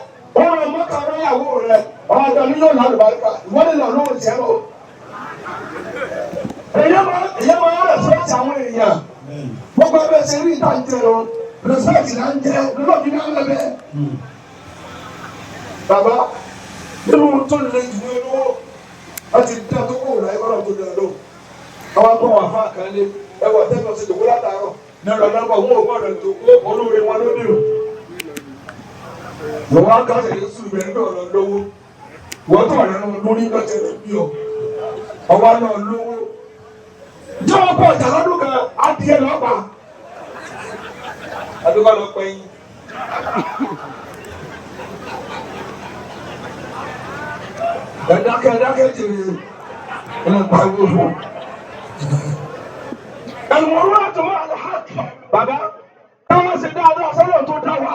ọ̀rọ̀ mọ́kànlá ìyàwó rẹ ọ̀dọ̀ nínú làlùbáríkà ìwọ́n lè lọ lóhùn tiẹ̀ lọ. Èèyàn máa ń rẹ̀sipẹ́tì àwọn èèyàn gbogbo ẹgbẹ́ ṣe rí ìta ń jẹ lọ rẹ̀sipẹ́tì là ń jẹ lọ́nà bí náà lẹ́bẹ̀. Bàbá nínú tó lè ju olówó wọ́n ti dá tó kó láyé kọ́nà tó dá lóhùn. Àwọn akọ́ wà fún àkànlé ẹwà tẹ́lẹ̀ ọ̀sẹ̀ jòkó látàárọ̀ náà lọ́nà wọn ò gbọ́dọ̀ tó kó olóore wọn lóde o. Wọ́n á kásẹ̀ ní sùúrù bẹ̀rẹ̀ bí ọ̀rọ̀ lówó. Wọ́n tó ọ̀rẹ́ náà lórí lọ́jọ́ rẹ̀ bí ọ. Ọba náà lówó. Jẹ́ ọkọ̀ ọ̀jà lọ́dún kan, adìẹ lọ́pàá. Adúgbò lọ pẹ́ yín. Ẹ̀dákẹ́ ẹ̀dákẹ́ jèrè ẹ̀ pariwo fún. Ẹ̀lùmọ̀rún àtọwọ́ àlùhàkì. Bàbá, káwọn ṣe dáadáa sọ́dọ̀ tó dá wa.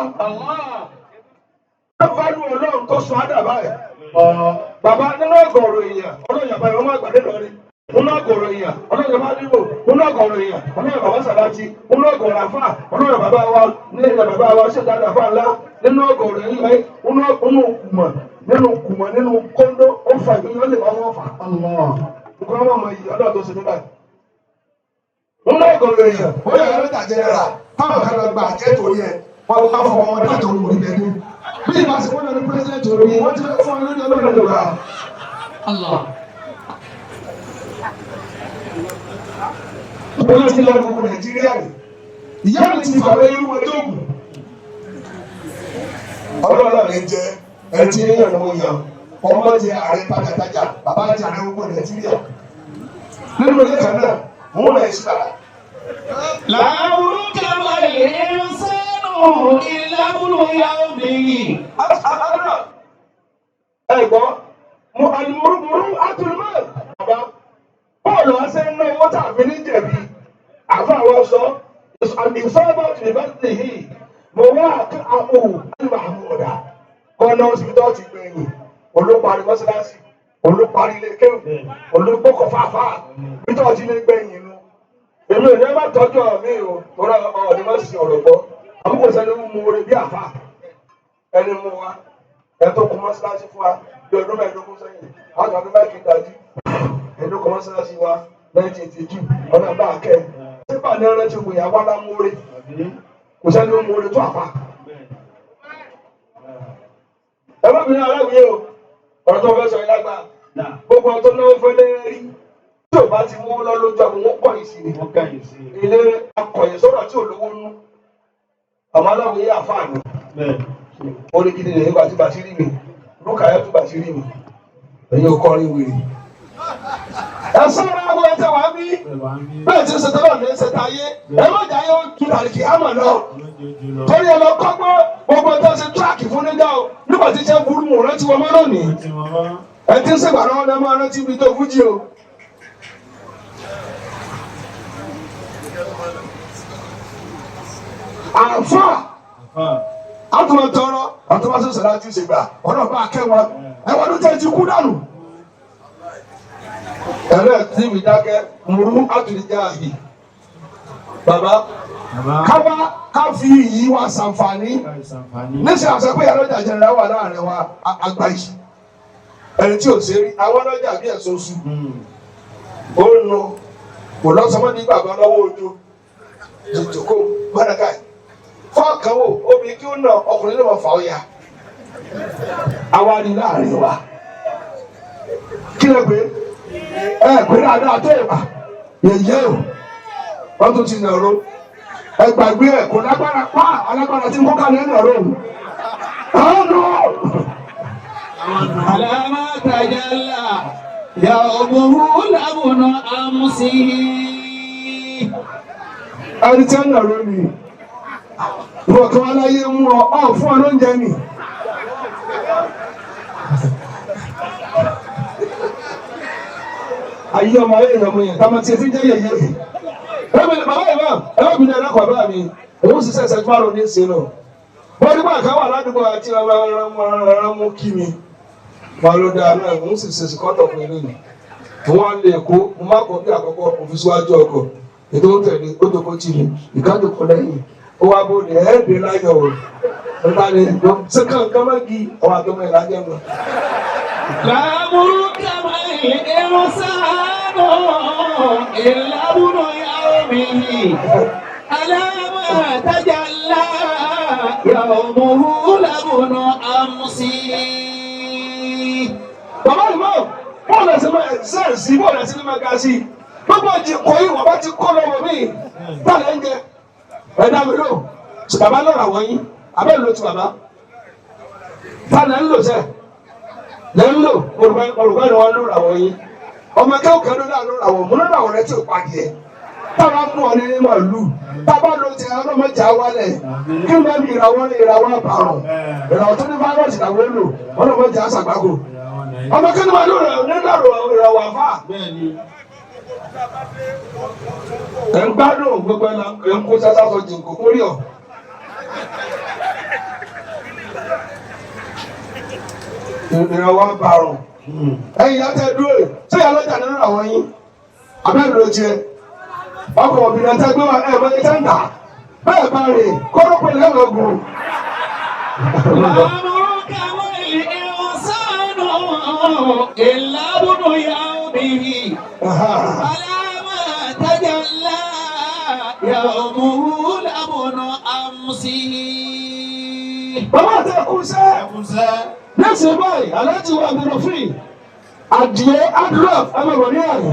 Fálù ọlọ́run tó sọ ádàbà ẹ̀. Bàbá nínú ọgọ̀rọ̀ èèyàn ọlọ́run yàrá ìwọ́n máa gbàdé lọ́rí. Nínú ọgọ̀rọ̀ èèyàn ọlọ́run yàrá dìbò. Nínú ọgọ̀rọ̀ èèyàn ọlọ́run bàbá sàlájì. Nínú ọgọ̀rọ̀ àfà ọlọ́run bàbá wa ní ilẹ̀ bàbá wa ṣètò àfà ńlá. Nínú ọgọ̀rọ̀ èèyàn nínú kùmọ̀ nínú kùmọ̀ nínú kóńdó ó fà ìgbìyànjú lè wá wọ́n fà. Nǹkan wọn mọ iyì ọlọ́run tó ṣe nígbà. Nínú ọgọ̀rọ̀ èèyàn Ó yẹ lọ́jà jẹ́nẹ́rà táwọn kan lọ gba àjẹ́ torí ẹ̀ wọ́n bá fọ ọmọ náà tó ń wọlé bẹ́ẹ̀ ní. Bí ìbá ṣe wọ́n lọ ní pírẹ́sìdẹ̀ntì orí wọ́n ti fẹ́ fún ọ lórí ọlọ́run lọ́wọ́. Wọ́n ti lọ gbogbo Nàìjíríà rẹ̀. Ìyá mi ti fàwé irú wọn tó kù. Ọlọ́run rẹ̀ jẹ́ ẹ ti ń yàn lọ́wọ́ yàn. Ọmọ jẹ ààrẹ tajàtajà, bàbá jẹ ààrẹ gbogbo Nàìjíríà. Nínú ilé kan náà, mò ń rẹ̀ sí bàbá. لعمرك ما الإنسان إلا ابن يومه. Ẹ gbọ́, mo àlùmọ́rùmọ́rù àtúnmọ́. Bàbá, bọ́ọ̀lù ọ̀sẹ̀ ń ná owó tàbí ní jẹ̀bi. Àfa àwọn sọ, ìsọ́bọ̀ yunifásitì yìí, mo wá àpò àlùmọ̀ọ́dà. Kọ́nà ọ̀sibítọ́ ti gbẹ̀yìn, olóparí mọ́sálásí, olóparí ilé kéwù, ológbókọ̀ fàáfàá, bí tọ́ ti lè gbẹ̀yìn nu. Èmi ò ní ẹ má tọ́jú ọ̀rọ̀ mi o, torí ọ̀rọ̀ mi má sì ọ̀rọ̀ gbọ́. Àbúkò sẹ́ni mú oore bí àfa. Ẹni mú wa, ẹ tó kún mọ́sálásí fún wa bí ọdún mẹ́ẹ̀ẹ́dógún sẹ́yìn, àwọn àti máìkì dájú. Ẹni tó kún mọ́sálásí wa 1982, ọ̀nà bá a kẹ́. Sípà ní ọ̀rẹ́ ti wòye àwa lá mú oore. Kò sẹ́ni ó mú oore tó àfa. Ẹ má bínú aláwìyé o, ọ̀rọ̀ tó fẹ́ sọ yìí lágbàá. Gbogbo ọ̀tọ́ náà fẹ́ lé rí. Tí ò bá ti mú lọ lójú àwọn wọn pọ̀ yìí sí ni Wọ́n kẹ́yìn sí i. Ilé akọ̀yìn sọ̀rọ̀ tí ò lówó nú àwọn aláwòye àfààní Bẹ́ẹ̀. orí gidi lè nígbà tí bàṣírí mi lókàyà tó bàṣírí mi èyí ò kọrin wèrè. Ẹ sọ́ra àwọn ẹ̀tẹ̀ wá bí Bẹ́ẹ̀ wá ń bí. bẹ́ẹ̀ tí ń ṣètò náà ní ń ṣètò ayé ẹ má jà yóò tu àlìkì àmọ̀ lọ Lóúnjẹ ojú lọ. torí ẹ lọ kọ́gbọ́n gbogbo ẹ̀tọ́ ṣe tíráàkì fún nígbà o nígbà tí iṣẹ́ burú mò ń rántí wọn mọ́ lónìí Tí wọ́n wá. ẹ ti ń ṣègbà lọ́wọ́ ní ẹ máa rántí ibi tó fújì o. Àfáà Àfà. Àtúmọ̀ tọrọ àtúmọ̀ sọ̀rọ̀ láti ṣègbà ọ̀nà bá kẹ́ wọn ẹ̀wọ̀n ló tẹ̀ ti kú dànù. Ẹ̀rẹ́ tí mi dákẹ́ mùrú àtúndíjà yìí. Bàbá Bàbá. káwá ká fi iyì wa ṣàǹfààní Ká ìsànfàní. níṣẹ́ àṣà pé ọlọ́jà jẹnẹra wà láàrin wa àgbà yìí. Ẹni tí ò ṣe rí àwọn ọlọ́jà bí ẹ̀sọ́ oṣù ó ń nu kò lọ́sọmọ́ ní bàbá lọ́wọ́ ojú jòjòkó gbọ́dọ̀ká yìí. Fọ́ọ̀kan wò obìnrin kí ó nà ọkùnrin ló mọ̀ fà ó ya. Àwa ni láàrin wa. Kí ló pé? Ẹ pé dáadáa tó ìwà yẹ̀yẹ́ o. Wọ́n tún ti nàró. Ẹ gbàgbé ẹ̀ kò lágbára pa alágbára tí ń kó kalẹ̀ nàró. Ọ̀nù! على ما تجلى يومه لابن أمسه. Ẹni tí ń nà lónìí. Ìwọ kan aláyé mú ọ, ọ fún ọ lóúnjẹ nì. Ayé ọmọ ayé ìrọ̀mọ yẹn, tá a máa ti ti jẹ́ yẹ̀yẹ́. Bàbá yìí máa, ẹ má bínú ẹ̀rọ kọ̀ bá mi, òun sì sẹ̀sẹ̀ tó bá rò ní ìsìn náà. Wọ́n nígbà kan wà ládùúgbò àti ọmọ mú kí mi. Wọ́n ló dáa náà, òun sì ṣèṣì kọ́tọ̀ fún ilé mi. Wọ́n lè kó, mo má kọ́ bí àkọ́kọ́, mo fi síwájú ọkọ̀. Ètò ń tẹ̀lé, ó jókòó tì mí, ìkájòkó lẹ́yìn. Ó wá bóde, ẹ̀ẹ́dẹ̀ láyọ̀ o. Nípa ni, ṣé kankan má gi ọwọ́ àtọmọ ìlàjẹ̀ mọ́. لعمرك ما الإنسان إلا ابن يومه ألا ما تجلى يومه لابن أمسه. Bàbá ìmọ̀ bọ́ọ̀lù ẹ̀sìn máa ṣe sí bọ́ọ̀lù ẹ̀sìn máa ga sí. Gbogbo ọjì kò yí wọ́n bá ti kó lọ́wọ́ mi. Báàlẹ̀ ń jẹ ẹ̀dá mi lò. Bàbá lọ́ra wọ̀nyí, abẹ́ ló ti bàbá. Tálẹ̀ ń lò sẹ́. Lẹ́ ń lò, olùkọ́ ni wọ́n lò rà wọ̀nyí. Ọmọ akẹ́kọ̀ọ́ kan ló dà ló rà wọ̀, mo lọ́dọ̀ àwọn rẹ̀ tí ò pàdé. Táwa mú ọ ní màlúù. Tábà ló ti ọlọ́mọdé awálẹ̀. Kí ló bá mi ìràwọ̀ ní ìràwọ̀ àbàrùn? Ìràwọ̀ tó ní fáírọ̀sì làwọn lò, ọlọ́mọdé àṣàgbákò. Ọmọ kí ni wàá lò rẹ̀ nílò ìràwọ̀ àfà. Ẹ̀ ń gbádùn gbogbo ẹ̀ ń kó sásá sọ jìnkò kórì ọ̀. Ìràwọ̀ àbàrùn. Ẹ̀yin ìyá tẹ dúró yìí, ṣé ìyá lọ́jà nínú àwọn yín? Abẹ́rẹ́ ló jẹ. Ọkọ̀ obìnrin tẹ gbé wa ẹ̀ mọ ẹ̀jẹ̀ ń tà. Bẹ́ẹ̀ bá rè kóró pẹ̀lú ẹ̀rọ gùn. لعمرك ما الإنسان إلا ابن يومه ألا ما تجلى يومه لابن أمسه. Bàbá àti ẹ̀kú sẹ́. Lẹ́sìn báyìí, aláàjì wa àbẹ̀rẹ̀ fún Adìẹ Adúláf ẹ máa bọ̀ ní àyè.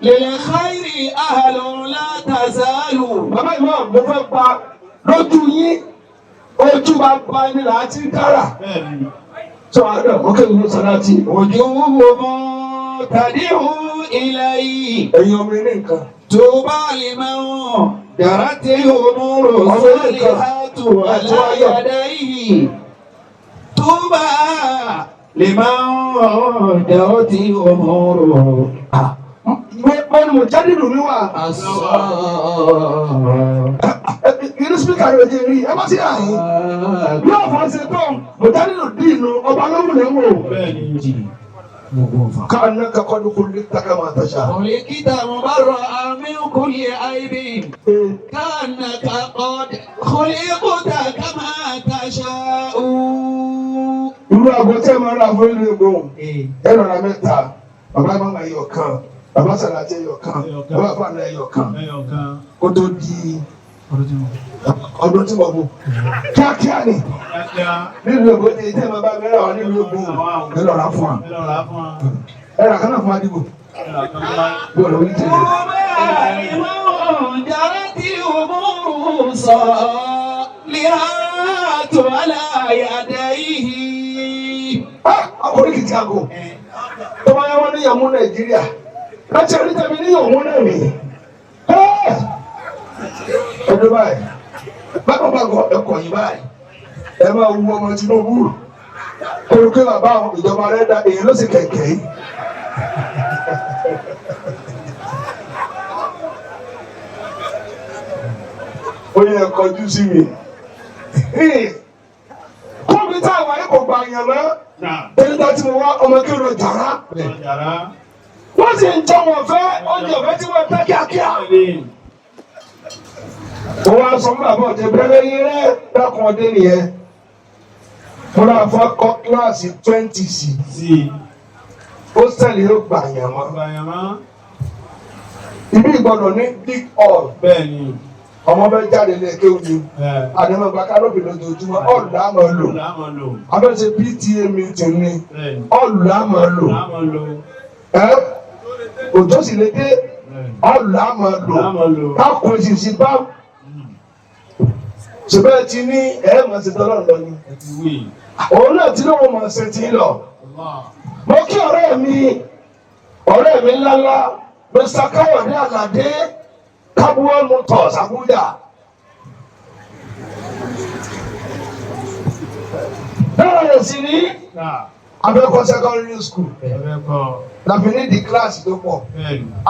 للخير أهل لا تزال. Bàbá ìmọ̀ mo fẹ́ pa lójú yín ojú bàbá ẹni là á ti dára. Sọ àdó òkè ìlú Sàláàtì. وجوههم تدعو إليه. Ẹ̀yin ọmọ ilé nǹkan. طوبى لمن جرت الأمور الصالحات على يديه. طوبى لمن جرت الأمور Mo ní mo jáde lù mí wá. Inú spíkà rẹ̀ jẹ́ rí ẹ bá sí àyè. Yóò fọ́ ṣe tó mo jáde lù dí inú ọba lóhùn lẹ́wọ̀n. Káàná kakọ́ ní kò lè taka máa tàṣà. خلقت مبرأ من كل عيب كأنك قد خلقت كما تشاء. Irú aago tí ẹ máa rà fún ìlú Ègbò ẹ lọ́ra mẹ́ta, bàbá máa ẹyọ kan, bàbá Sàlàtì ẹyọ kan, bàbá Fàlà ẹyọ kan, kó tó di ọdún tí mo bò. Kíákíá ni nílùú Ègbò tí ẹ máa bá mi rà wá nílùú Ègbò ẹ lọ́ra fún wa. Ẹ rà kánà fún Adigun. Bọ́ọ̀lù orí tẹ̀lé. طوبى لمن جرت الأمور صالحات على يديه. Ọkùnrin kìtì àgò tó bá yẹ wọn ní yàmú Nàìjíríà láti ẹni tẹ̀mí ní yàmú náà nìyí. Ẹdún báyìí bákan bákan ẹkọ yìí báyìí ẹ máa wu ọmọ Tinubu olùkọ́ bàbá ìjọba rẹ̀ da èyí ló sì kẹ̀kẹ́ yìí. Ó yẹ kọjú sí mi. Kóbi tá a wáyé kò gbà yàn mọ́. Ẹni tá ti mo wá ọmọ kí ló jàrá. Wọ́n sì ń jẹ wọn fẹ́ oúnjẹ ọ̀fẹ́ tí wọ́n fẹ́ kíákíá. Mo wá sọ fún bàbá ọ̀jẹ̀ bẹ́rẹ̀ yín rẹ́ dákun ọdẹ nìyẹn. Mo náà fọ́ kọ́ kíláàsì 20 sí. Hósítẹ́ẹ̀lì yóò gbà yàn mọ́. Ibi ìgbọ́dọ̀ ní big hall. Ọmọ bẹ jáde lé kéwù ni. Àdèmọ̀ gba kánópì lójoojúmọ́, ọ̀lù là máa lò. Abẹ́sẹ̀ PTA meeting ni, ọ̀lù là máa lò. Ẹ́ òjò sì lè dé, ọ̀lù là máa lò. Káàkó ìṣìṣì bá. Ṣùgbọ́n ti ní ẹ̀ máa ṣe tọ́lọ́ lọ ni. Òun náà ti lóun máa ṣe ti lọ. Mo kí ọ̀rẹ́ mi ńláńlá, Mr. Káyọ̀dé Àlàdé. Kabuwa Motors Abuja. Bẹ́ẹ̀ sì ni Abẹ́kọ̀ secondary school làfi ní di kíláàsì tó pọ̀.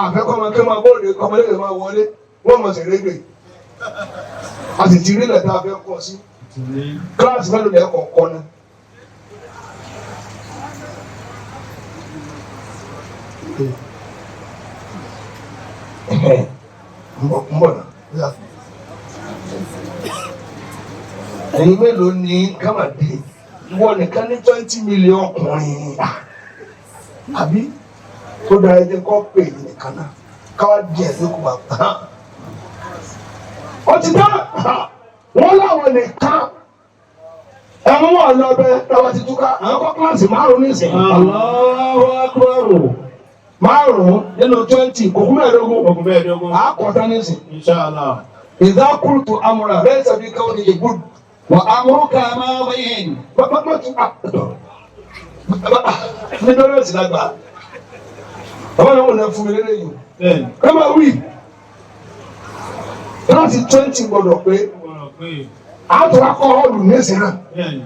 Àfẹ́kọ́ máa kí máa bóde kọ́ máa lè máa wọlé wọ́n mọ̀ sí régbè. A sì ti rí lẹ́tà afẹ́ kọ́ sí. Kíláàsì mélòó lẹ́kọ̀ọ́ kọ́ náà. Mbọ̀ náà. Ẹ̀yin mélòó ni Kámàdé? Wọ́n nìkan ní 20 million ọkùnrin. Àbí tó dára ẹjẹ kọ́ pè é nìkan náà káwá díẹ̀ ló kù wá. Ó ti dá wọ́n láwọn nìkan ẹ̀mú wọn lọ bẹ lọ́wọ́ ti túká àwọn kọ́ kíláàsì márùn-ún nísìnyí. Allahu Akbar. Márùn-ún nínú 20 kò kú mẹ́ẹ̀ẹ́dógún. Ogun mẹ́ẹ̀ẹ́dógún. Àkọ́tán nísìnyí. Inshallah. Ìdá kúrútù amúra rẹ̀ sàbí káwọn ní ìgbódù. Wa amruka madin. Ní dọ́lọ́sì lágbà. Bàbá mi wò ní fún mi lélẹ̀ yìí. Bẹ́ẹ̀ni. Ẹ máa wí. Kíláàsì 20 gbọ́dọ̀ pé Gbọ́dọ̀ pé. àtúrà kọ́ ọ́ọ̀lù nísìnyí náà. Bẹ́ẹ̀ni.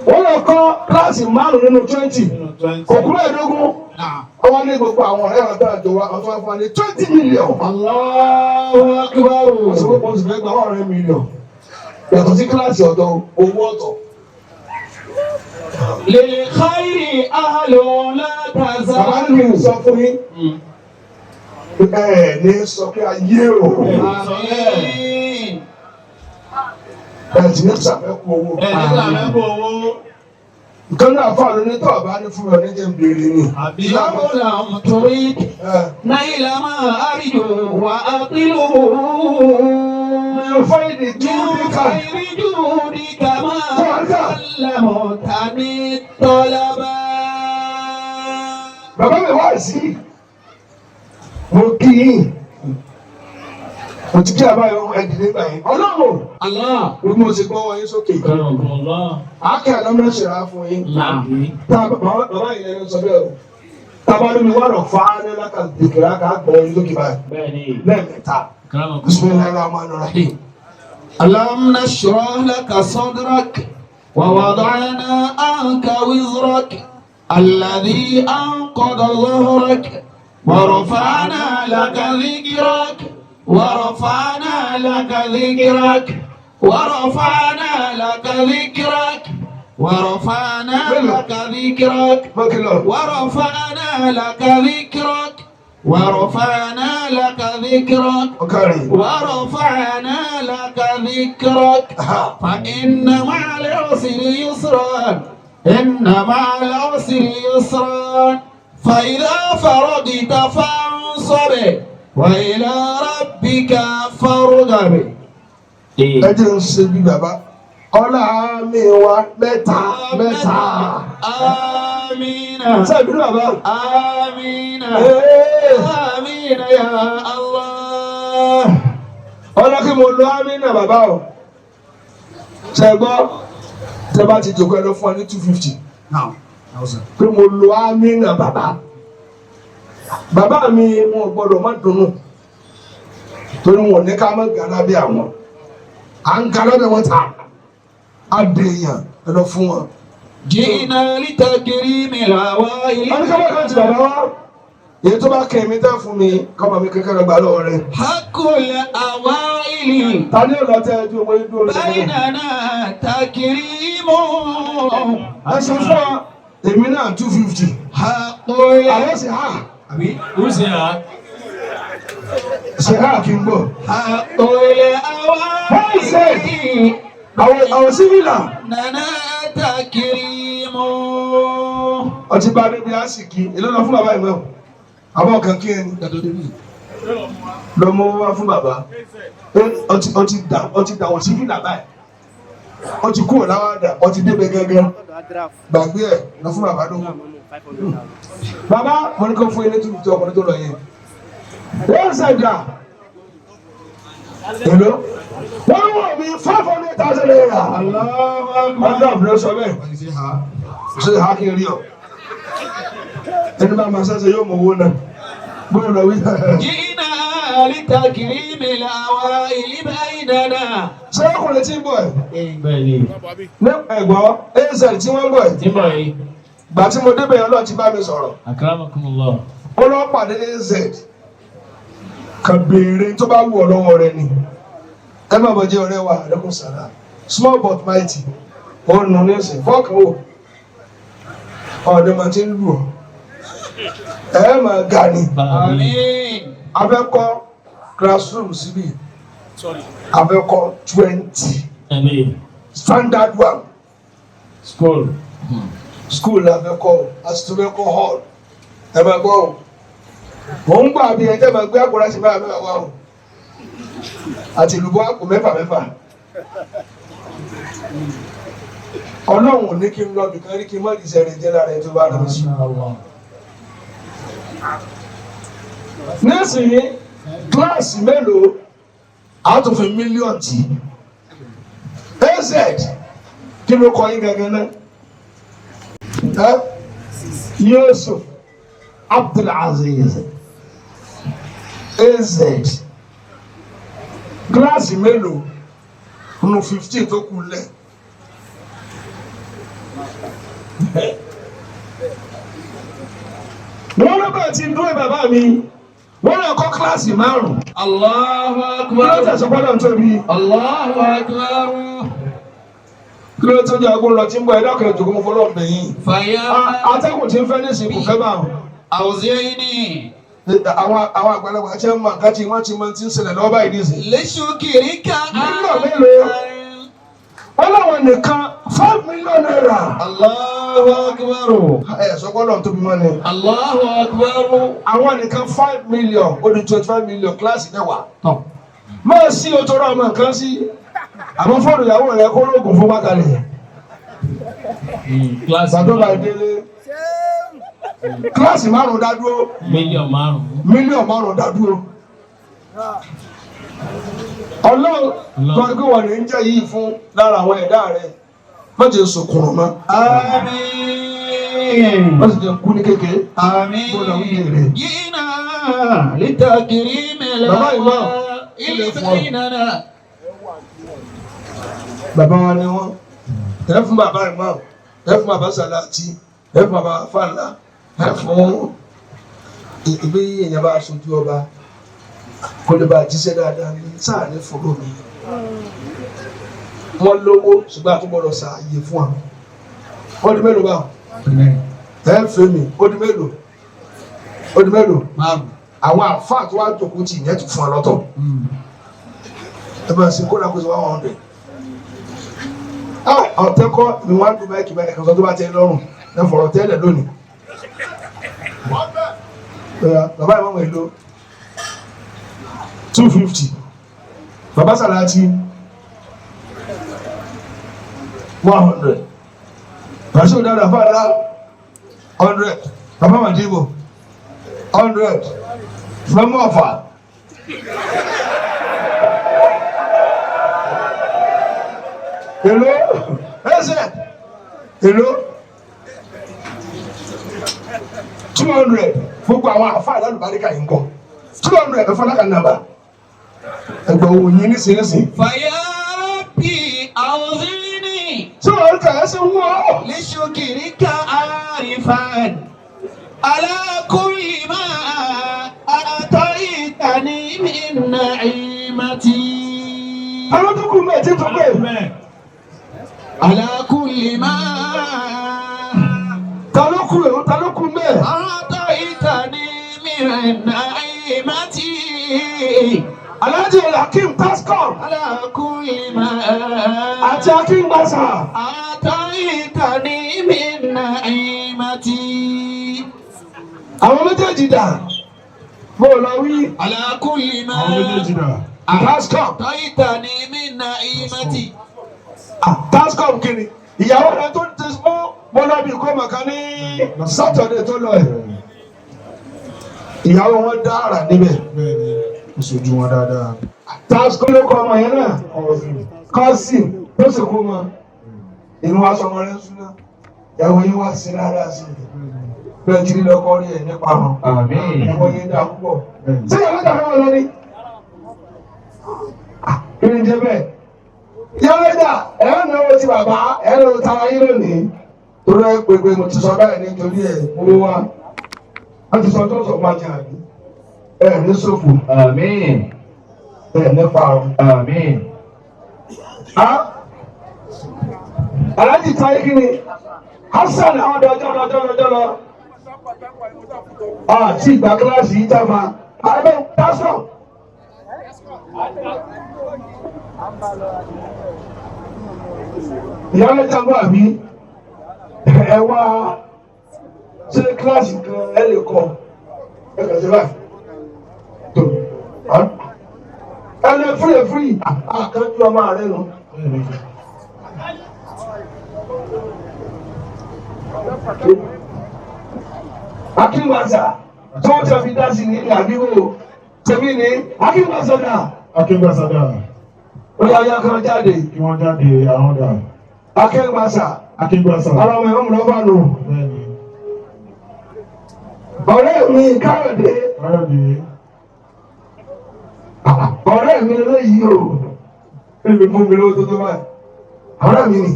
Wọ́n lọ kọ́ kíláàsì márùn-ún nínú 20. Nínú 20. Kò kúrò ẹ̀dógún. Ọwọ́ ní gbogbo àwọn ọ̀rẹ́ ọ̀dọ́ àjọ wa ọ̀tún wá fún wa ní 20 million. Allahu Akbar. Wọ́n sọ pé wọ́n sì fẹ́ gba ọ̀rẹ́ mílíọ̀n. Yàtọ̀ sí kíláàsì ọ̀dọ́ owó ọ̀tọ̀. Lil khairi ahlun la Bàbá ní tazalu. sọ fún yín. Ẹ ní sọ pé ayé o. Àmín. Ẹ sì ní sàfẹ́kù owó. Ẹ ní sàmẹ́kù owó. Nǹkan náà fà lóní tó ọ̀bá ní fún mi ọ̀ní jẹ́ ń béèrè ni. Àbí. Law lam turid Ẹ naila ma arju wa atiluhu. fáìlì Min dúdú ká. khairi judika ma sallamtani talaba. Bàbá mi wá sí. Mo kí yín. Mo ti kí àbáyọ ẹ̀dì nígbà yẹn. Ọlọ́run Allah. bí mo ti gbọ́ wọn yín sókè. Àákẹ́ àlámọ́ ṣèrà fún yín. Naam. Tá a bàbá yìí lẹ́nu sọ bẹ́ẹ̀ o. Tá a bá lómi wà lọ fà á ní lákàtúntì ká gbọ́ yín sókè báyìí. Bẹ́ẹ̀ni. Lẹ́ẹ̀mẹ́ta. Bismillahir Rahmanir Rahim. ألم نشرح لك صدرك ووضعنا عنك وزرك الذي أنقض ظهرك ورفعنا لك ذكرك ورفعنا لك ذكرك ورفعنا لك ذكرك ورفعنا لك ذكرك Mọ́kìlọ̀. ورفعنا لك ذكرك ورفعنا لك ذكرك Ọ̀kàrin. ورفعنا لك ذكرك فإن مع العسر يسرا إن مع العسر يسرا فإذا فرغت فانصب وإلى ربك فارغب. Ẹ jẹ́ ń ṣe bí bàbá. Ọlá mi wa mẹ́ta mẹ́ta. آمين Ṣé ìbínú bàbá? آمين Ee. آمين يا الله. Ọlá kí mo lo Amina bàbá o. Ṣé gbọ́? Tẹ́ bá ti jòkó ẹ lọ fún ọ ní 250. Pé mo lo Amina bàbá. Bàbá mi wọn ò gbọ́dọ̀ má dunnú. Torí wọn ò ní ká má gàlá bí àwọn. À ń gàlá bí wọn ta. Á dèèyàn ẹ lọ fún wọn. جئنا لتكريم العوائل. Wọ́n ní ká bá kan ti bàbá wa. Èyí tó bá kẹ́ mi tẹ́ fún mi, kọ́mọ mi kékeré gbà lọ́wọ́ rẹ̀. حق الأوائل Ta ni ó lọ tẹ́ ẹjú owó dúró lọ́wọ́? بيننا تكريم. Ẹ ṣe fún wa, èmi náà 250. حق Àwọn sì hà, Ó ṣe à. ṣe hà kí n gbọ́. حق الأوائل Àwọn sífìlà. بيننا تكريم. Ọtí bá débi àsìkí, èló lọ fún bàbá ìmọ̀. Àwọn kan kí ẹni lọ mọ wá fún bàbá. Ọtí dà wọ́n sífìlà báyìí. Ọtí kúrò láwàdà, ọtí débẹ̀ gángan. Gbàgbé ẹ̀ lọ fún bàbá lówó. Bàbá mo ní kó fún ilé 250 ọkùnrin tó lọ yẹn. Wọ́n ṣẹ̀dá. Èló? Wọ́n wọ̀ mí 500,000 naira. Ọlọ́run ló sọ bẹ́ẹ̀. Ṣé ha kí n rí ọ? Ẹni bá máa ṣẹ́ṣe yóò mọ owó náà. Bóyá lọ wí. جئنا لتكريم الأوائل بيننا. Ṣé ọkùnrin tí ń bọ̀ ẹ̀? Bẹ́ẹ̀ni. Nípa ẹ̀gbọ́n AZ tí wọ́n ń bọ̀ ẹ̀. Tí ń bọ̀ yìí. Gbà tí mo débẹ̀ yẹn Ọlọ́run ti bá mi sọ̀rọ̀. Akramakumullah. Ó lọ pàdé AZ. Kàn béèrè tó bá wù ọ́ lọ́wọ́ rẹ ni. Ẹ má bọ̀ jẹ́ ọ̀rẹ́ wa, alaikum salam. Small but mighty. Ó nù ní ìsìn fọ́ọ̀kì wò. Ọ̀dẹ̀ máa ti ń lù ọ́. Ẹ máa ga ni. Àmín. A fẹ́ kọ́ classroom síbí. A fẹ́ kọ́ 20. Àmín. Standard one. School. School la fẹ́ kọ́ o, a sì tún fẹ́ kọ́ hall. Ẹ máa gbọ́ o. Mò ń gbà bí ẹ tẹ́ máa gbé àpò láti máa mẹ́wàá wá o. Àti ìlúbọ̀ àpò mẹ́fà mẹ́fà. Ọlọ́run ò ní kí n lọ bìkan rí kí n má rí iṣẹ́ rẹ̀ jẹ́ lára ẹ tó bá rẹ̀ sí. Nísìnyí, kíláàsì mélòó a tún fi mílíọ̀nù tì. AZ kí ló kọ yín gangan náà? Yusuf Abdulaziz AZ kíláàsì mélòó nínú 15 tó kù lẹ̀. Wọ́n ló bẹ̀rẹ̀ tí ń dúró bàbá mi, wọ́n lọ kọ́ kíláàsì márùn-ún. Allahu Kí ló akbar. tẹ̀sán pọ́nà tóbi? Allahu akbar. Kí ló tó jẹ́ agbó lọ tí ń bọ̀ ẹ̀dá kan ìjòkó mo fọlọ́ ọ̀bẹ yìí. Fàyà Atẹ́kùn tí ń fẹ́ nísìnyí kò fẹ́ bá wọn. àwùzẹ́yìnì. Àwọn àgbàlagbà tí wọ́n mọ nǹkan tí wọ́n ti mọ ti ń ṣẹlẹ̀ lọ́wọ́ báyìí nísìnyí. Lẹ́sùkìríkà. Mílíọ̀nù mélòó? Wọ́n láwọn nìkan 5 million naira. Allahu akbar. Ẹ sọ pọ́nà tóbi mọ́ ni. Allahu akbar. Àwọn nìkan 5 million ó di 25 million kíláàsì mẹ́wàá. Máa sí o tọrọ ọmọ nǹkan sí. Àmọ́ fóònù ìyàwó rẹ̀ kó lóògùn fún wákàlẹ̀. Kíláàsì Gbàdúrà délé. Kíláàsì márùn-ún dá dúró. mílíọ̀nù márùn-ún. Mílíọ̀nù márùn-ún dá dúró. Ọlọ́run tó ń gbé wọ̀n ní ń jẹ́ yìí fún lára àwọn ẹ̀dá rẹ̀. Má jẹ́ sòkùnrùn mọ́. Àmín. Má sì jẹ́ kú ní kékeré. Àmín. Bó lọ wí rè. Yínà lítàkìrí mẹ́lẹ̀. Bàbá ìmọ̀, Ilé bẹ́yìnàna. Bàbá wa ni wọ́n. Ẹ fún bàbá ìmọ̀, ẹ fún bàbá Sàláàtì, ẹ fún bàbá Fàlà, ẹ fún ìgbé èèyàn bá aṣojú ọba. Kó lè bá jíṣẹ́ dáadáa ní sáà ní fòrò mi. Wọ́n lówó ṣùgbọ́n a tún gbọ́dọ̀ ṣààyè fún wa. Ó di mélòó báwọn? Ẹ fẹ́ mi, ó di mélòó? Ó di mélòó? Márùn. Àwọn àfáà tó wá jókòó tì yẹn ti fún ọ lọ́tọ̀. Ẹ bá ṣe kó làkóso 100. Ọ̀tẹ́kọ́ ni wọ́n á dùn báyìí kìbáyìí kan sọ tó bá tẹ́ lọ́rùn ẹ fọ̀rọ̀ tẹ́lẹ̀ lónìí. Bàbá ìmọ̀mọ̀ èlò 250. Bàbá Sàláàtì 100. Bàṣẹ́ òdàdà fàdà 100. Bàbá Màdìbò 100. Mẹ́mú ọ̀fà. Èlò ẹsẹ̀ èlò 200 gbogbo àwọn àfáà lálùbáríkà yìí ń kọ 200 ẹ̀fọ́ lákà nàbà ẹgbẹ́ òwò yín nísinsìnyí. Fàyà rabbi àwùzẹ́yìnì. Ṣé wàá kà á sí wọ́? لشكرك عارفا على كل ما أعطيتني من نعيمتي Àwọn tó kù mẹ́ẹ̀ tí tó pé. على كل ما Ta ló kù èrò ta ló kù mẹ́ẹ̀? أعطيتني من نعيمتي Alhaji Hakeem Tascom على كل ما àti Akin Gbàsà. أعطيتني من نعيمتي Àwọn méjèèjì dà. Mo lọ wí. على كل ما Tascom. أعطيتني من نعيمتي Tascom kiri. Ìyàwó rẹ̀ tó ti mú mọ́lábì kó màkà ní Sátọ̀dẹ̀ tó lọ ẹ̀. Ìyàwó wọn dá àrà níbẹ̀. Bẹ́ẹ̀ni, ó sojú wọn dáadáa. Tascom ló kọ ọmọ yẹn náà. Kọ́sì tó sì kú mọ́. Inú wa sọmọ rẹ̀ ń súná. Ìyàwó yín wá sí rárá sí i. Bẹ́ẹ̀ jírí lọ́kọ́ rí ẹ̀ nípa wọn. Àmín. Ìyàwó yín dá púpọ̀. Ṣé ìyàwó dà fún wọn lọ ni? Kí ni jẹ́ bẹ́ẹ̀? Yálẹ́jà ẹ̀ ń náwó ti bàbá ẹ̀ ń lọ tara yín lónìí. Torí ẹ pèpè mo ti sọ báyìí nítorí ẹ̀ mú wá. A ti sọ tó sọ máa jẹ àbí. Ẹ ní ṣòfò. Àmín. Ẹ ní parun. Àmín. Aláàjì táyé kí ni? Hassan àwọn ọ̀dọ́ ọjọ́ lọ́jọ́ lọ́jọ́ lọ. Àti ìgbà kíláàsì yìí tá ma. Àbẹ̀ tásán. Ìyá lẹ́jà ń bọ̀ àbí? Ẹ wá ṣé kíláàsì kan ẹ lè kọ ẹ kàn sí báyìí. Tó ẹ lè fúri fúri àkànjú ọmọ rẹ nù. Akíngbàsà tó ń tẹ̀mí dá sí ní àdúgbò tẹ̀mí ní Akíngbàsà dà. Akíngbàsà dà. Ó yá yá kan jáde. Kí wọ́n jáde àwọn dà. Akíngbàsà. Akíngbàsà. Ara ọmọ ẹ̀wọ̀n lọ́fà nù. Bẹ́ẹ̀ni. Ọ̀rẹ́ mi Káyọ̀dé. Káyọ̀dé. Ọ̀rẹ́ mi lóyìí o. Èmi fún mi lówó tó tó báyìí. Ọ̀rẹ́ mi ni.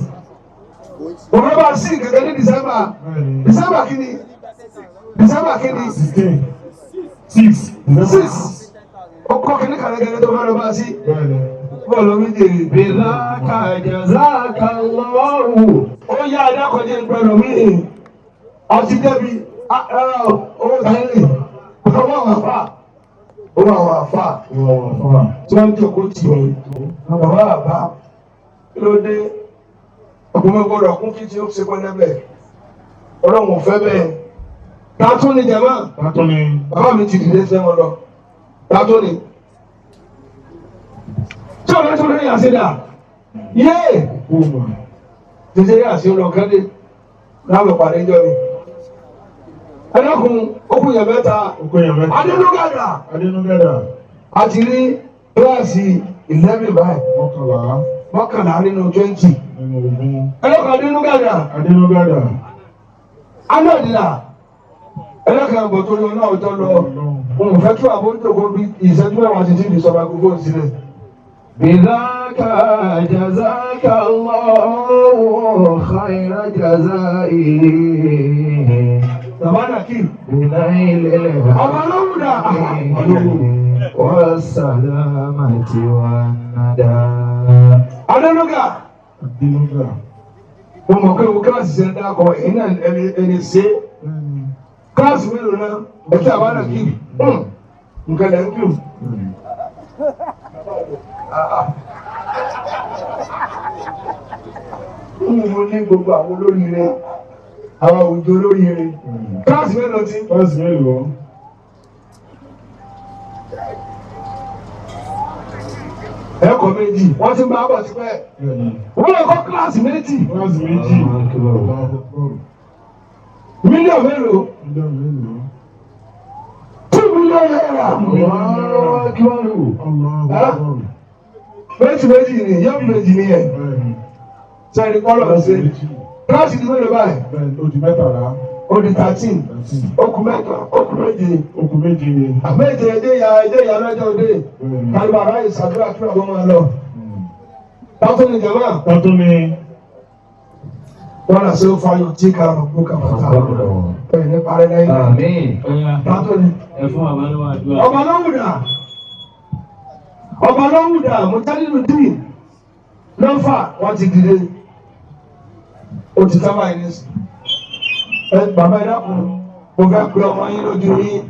Òun bá sí kẹ̀kẹ́ ní December. Bẹ́ẹ̀ni. December kí ni? December kí ni? 16. 6. 6. Ó kọ́ kí ní kàlẹ́kẹ́lẹ́ tó fẹ́ lọ bá sí. Bẹ́ẹ̀ni. Bọ́ọ̀lù méjèèjì. Bidhaka jazaka Allahu. Ó yá adákọ̀jẹ́ ń pẹ̀lú mi. Ọtí débi rárá o, owó tayé owó àwọn àfà. Owó àwọn àfà Owó àwọn àfà. tí wọ́n ń jókòó tì í. Bàbá àbá kí ló dé? Ọkùnrin gbọ́dọ̀ kún kí tí ó ṣe pẹ́lẹ́bẹ̀. Ọlọ́run ò fẹ́ bẹ́ẹ̀. Tàtún ni jẹ̀mọ́. Tàtún ni. Bàbá mi ti dìde sẹ́ wọn lọ. Tàtún ni. Tí ọ̀rẹ́ tó lórí àṣẹ dà. Yéè! Kúmà. Tètè yà sí ọ̀nà kan dé. Láàbẹ̀ pàdé jọ mi. Ẹlẹ́kùn okùn yẹn mẹ́ta. Okùn yẹn mẹ́ta. Adénúgàdà. Adénúgàdà. A ti rí kíláàsì 11 báyìí. Mọ́kànlá. Mọ́kànlá nínú 20. Nínú ogún. Ẹlẹ́kùn Adénúgàdà. Adénúgàdà. Anọ́dìlà. Ẹlẹ́kùn àgbọ̀ tó lọ náà ọjọ́ lọ. Mo fẹ́ kí wàá bójú kó bí ìṣẹ́jú mẹ́wàá ti ti di sọ̀rọ̀ agogo sílẹ̀. Bidhaka jazaka Allahu khayra jazaihi. Bàbá Nàkí. Binailil Ọba lówùdà. wassalamati wan nada. Adénúgà. Adénúgà. Mo mọ̀ pé wo kíláàsì ṣe ń dákọ̀ ẹ̀yin náà ẹni ṣe. Bẹ́ẹ̀ni. Kíláàsì mélòó náà? Ẹ̀kí àbá Nàkí. Nǹkan lẹ̀ ń kí o. Bẹ́ẹ̀ni. Mo ní gbogbo àwọn olóríire, àwọn àwùjọ olóríire. Kíláàsì mélòó ti? Kíláàsì mélòó? Ẹ̀kọ́ méjì, wọ́n ti ń bá bọ̀ tipẹ́. Bẹ́ẹ̀ni. Wọ́n lè kọ́ kíláàsì méjì. Kíláàsì méjì. Mílíọ̀nù mélòó? Mílíọ̀nù mélòó? 2 million naira. Allahu akbar. Allahu akbar. Méjì méjì ni, yẹ́n méjì ni yẹn. Bẹ́ẹ̀ni. Sẹ́ni kọ́lọ̀ Kíláàsì ṣe. méjì. Kíláàsì ti mélòó báyìí? Bẹ́ẹ̀ni, ó di mẹ́tàlá. Ó di 13. 13. Ó kù mẹ́ta, ó kù méje. Ó kù méje. Àméje ẹdẹ ya ẹdẹ ya lọ́jọ́ òde. Bẹ́ẹ̀ni. Kálíbà ráyè ṣàdúrà kí bàbá máa lọ. Tátó ni jàmá. Tátún ni. Wọ́n rà sí ó fayọ̀ tí kàrọ̀ kó kàbàtà. Ẹ̀ ní parẹ́ lẹ́yìn. Àmín. Tátó ni. Ẹ fún bàbá lọ́wọ́ àdúrà. Ọba lọ́wùdà. Ọba lọ́wùdà Mùtálílù dín. Lọ́fà wọ́n ti dìde. Ó ti sábà yìí ní sùn. Ẹ bàbá ẹ dákun, mo fẹ́ pe ọmọ yín lójú yín.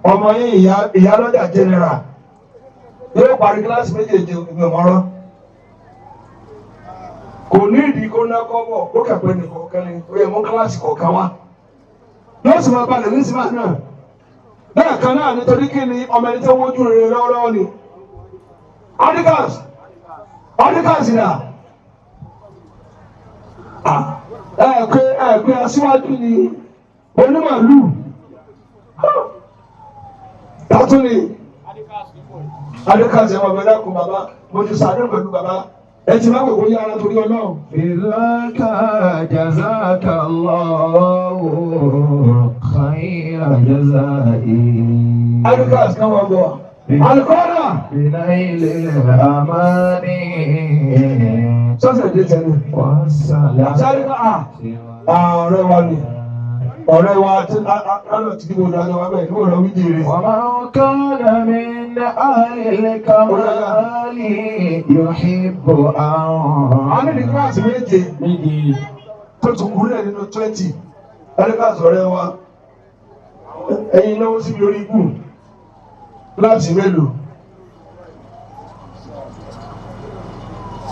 Ọmọ yín ìyálọ́jà jẹnẹra. Yóò parí kíláàsì méjèèjì ìgbìmọ̀ ọ̀rọ̀. Kò ní ìdí kó ná kọ́bọ̀ ó kẹ̀pẹ́ nìkan kẹ́ni ó yẹ mú kíláàsì kọ̀ọ̀kan wá. Yóò sì máa balẹ̀ ní sinmi náà. Lẹ́ẹ̀kan náà nítorí kí ni ọmọ ẹni tó wójú rere lọ́wọ́lọ́wọ́ ni. Adikas Adikas dà. Ẹ pé aṣíwájú ni onímàlúù. Tátún ni Adikas ẹ̀ wọ̀ bẹ́ẹ̀ dákun bàbá mo ti sàdé pẹ̀lú bàbá. Ẹ ti má gbogbo yára torí Ọlọ́run. Bidhaka jazaka Allahu khayra jazaihi. Adikas kan wọ́n bọ̀. Alikọ́dà. بنيل الأماني Sọ́sẹ̀ dé tẹ́lẹ̀. والسلام Sáré ká ọ̀rẹ́ wa ni. Ọ̀rẹ́ wa tí lọ́nà tí mo dájọ́ wa bẹ́ẹ̀ ní mo lọ wí jèrè. ومن كان من أهل الكمال يحب A ní ní أن kíláàsì méje Méje. tó tún kúrẹ̀ nínú 20. Ẹni kíláàsì ọ̀rẹ́ wa. Ẹyin náwó síbi orí ibù. Kíláàsì mélòó?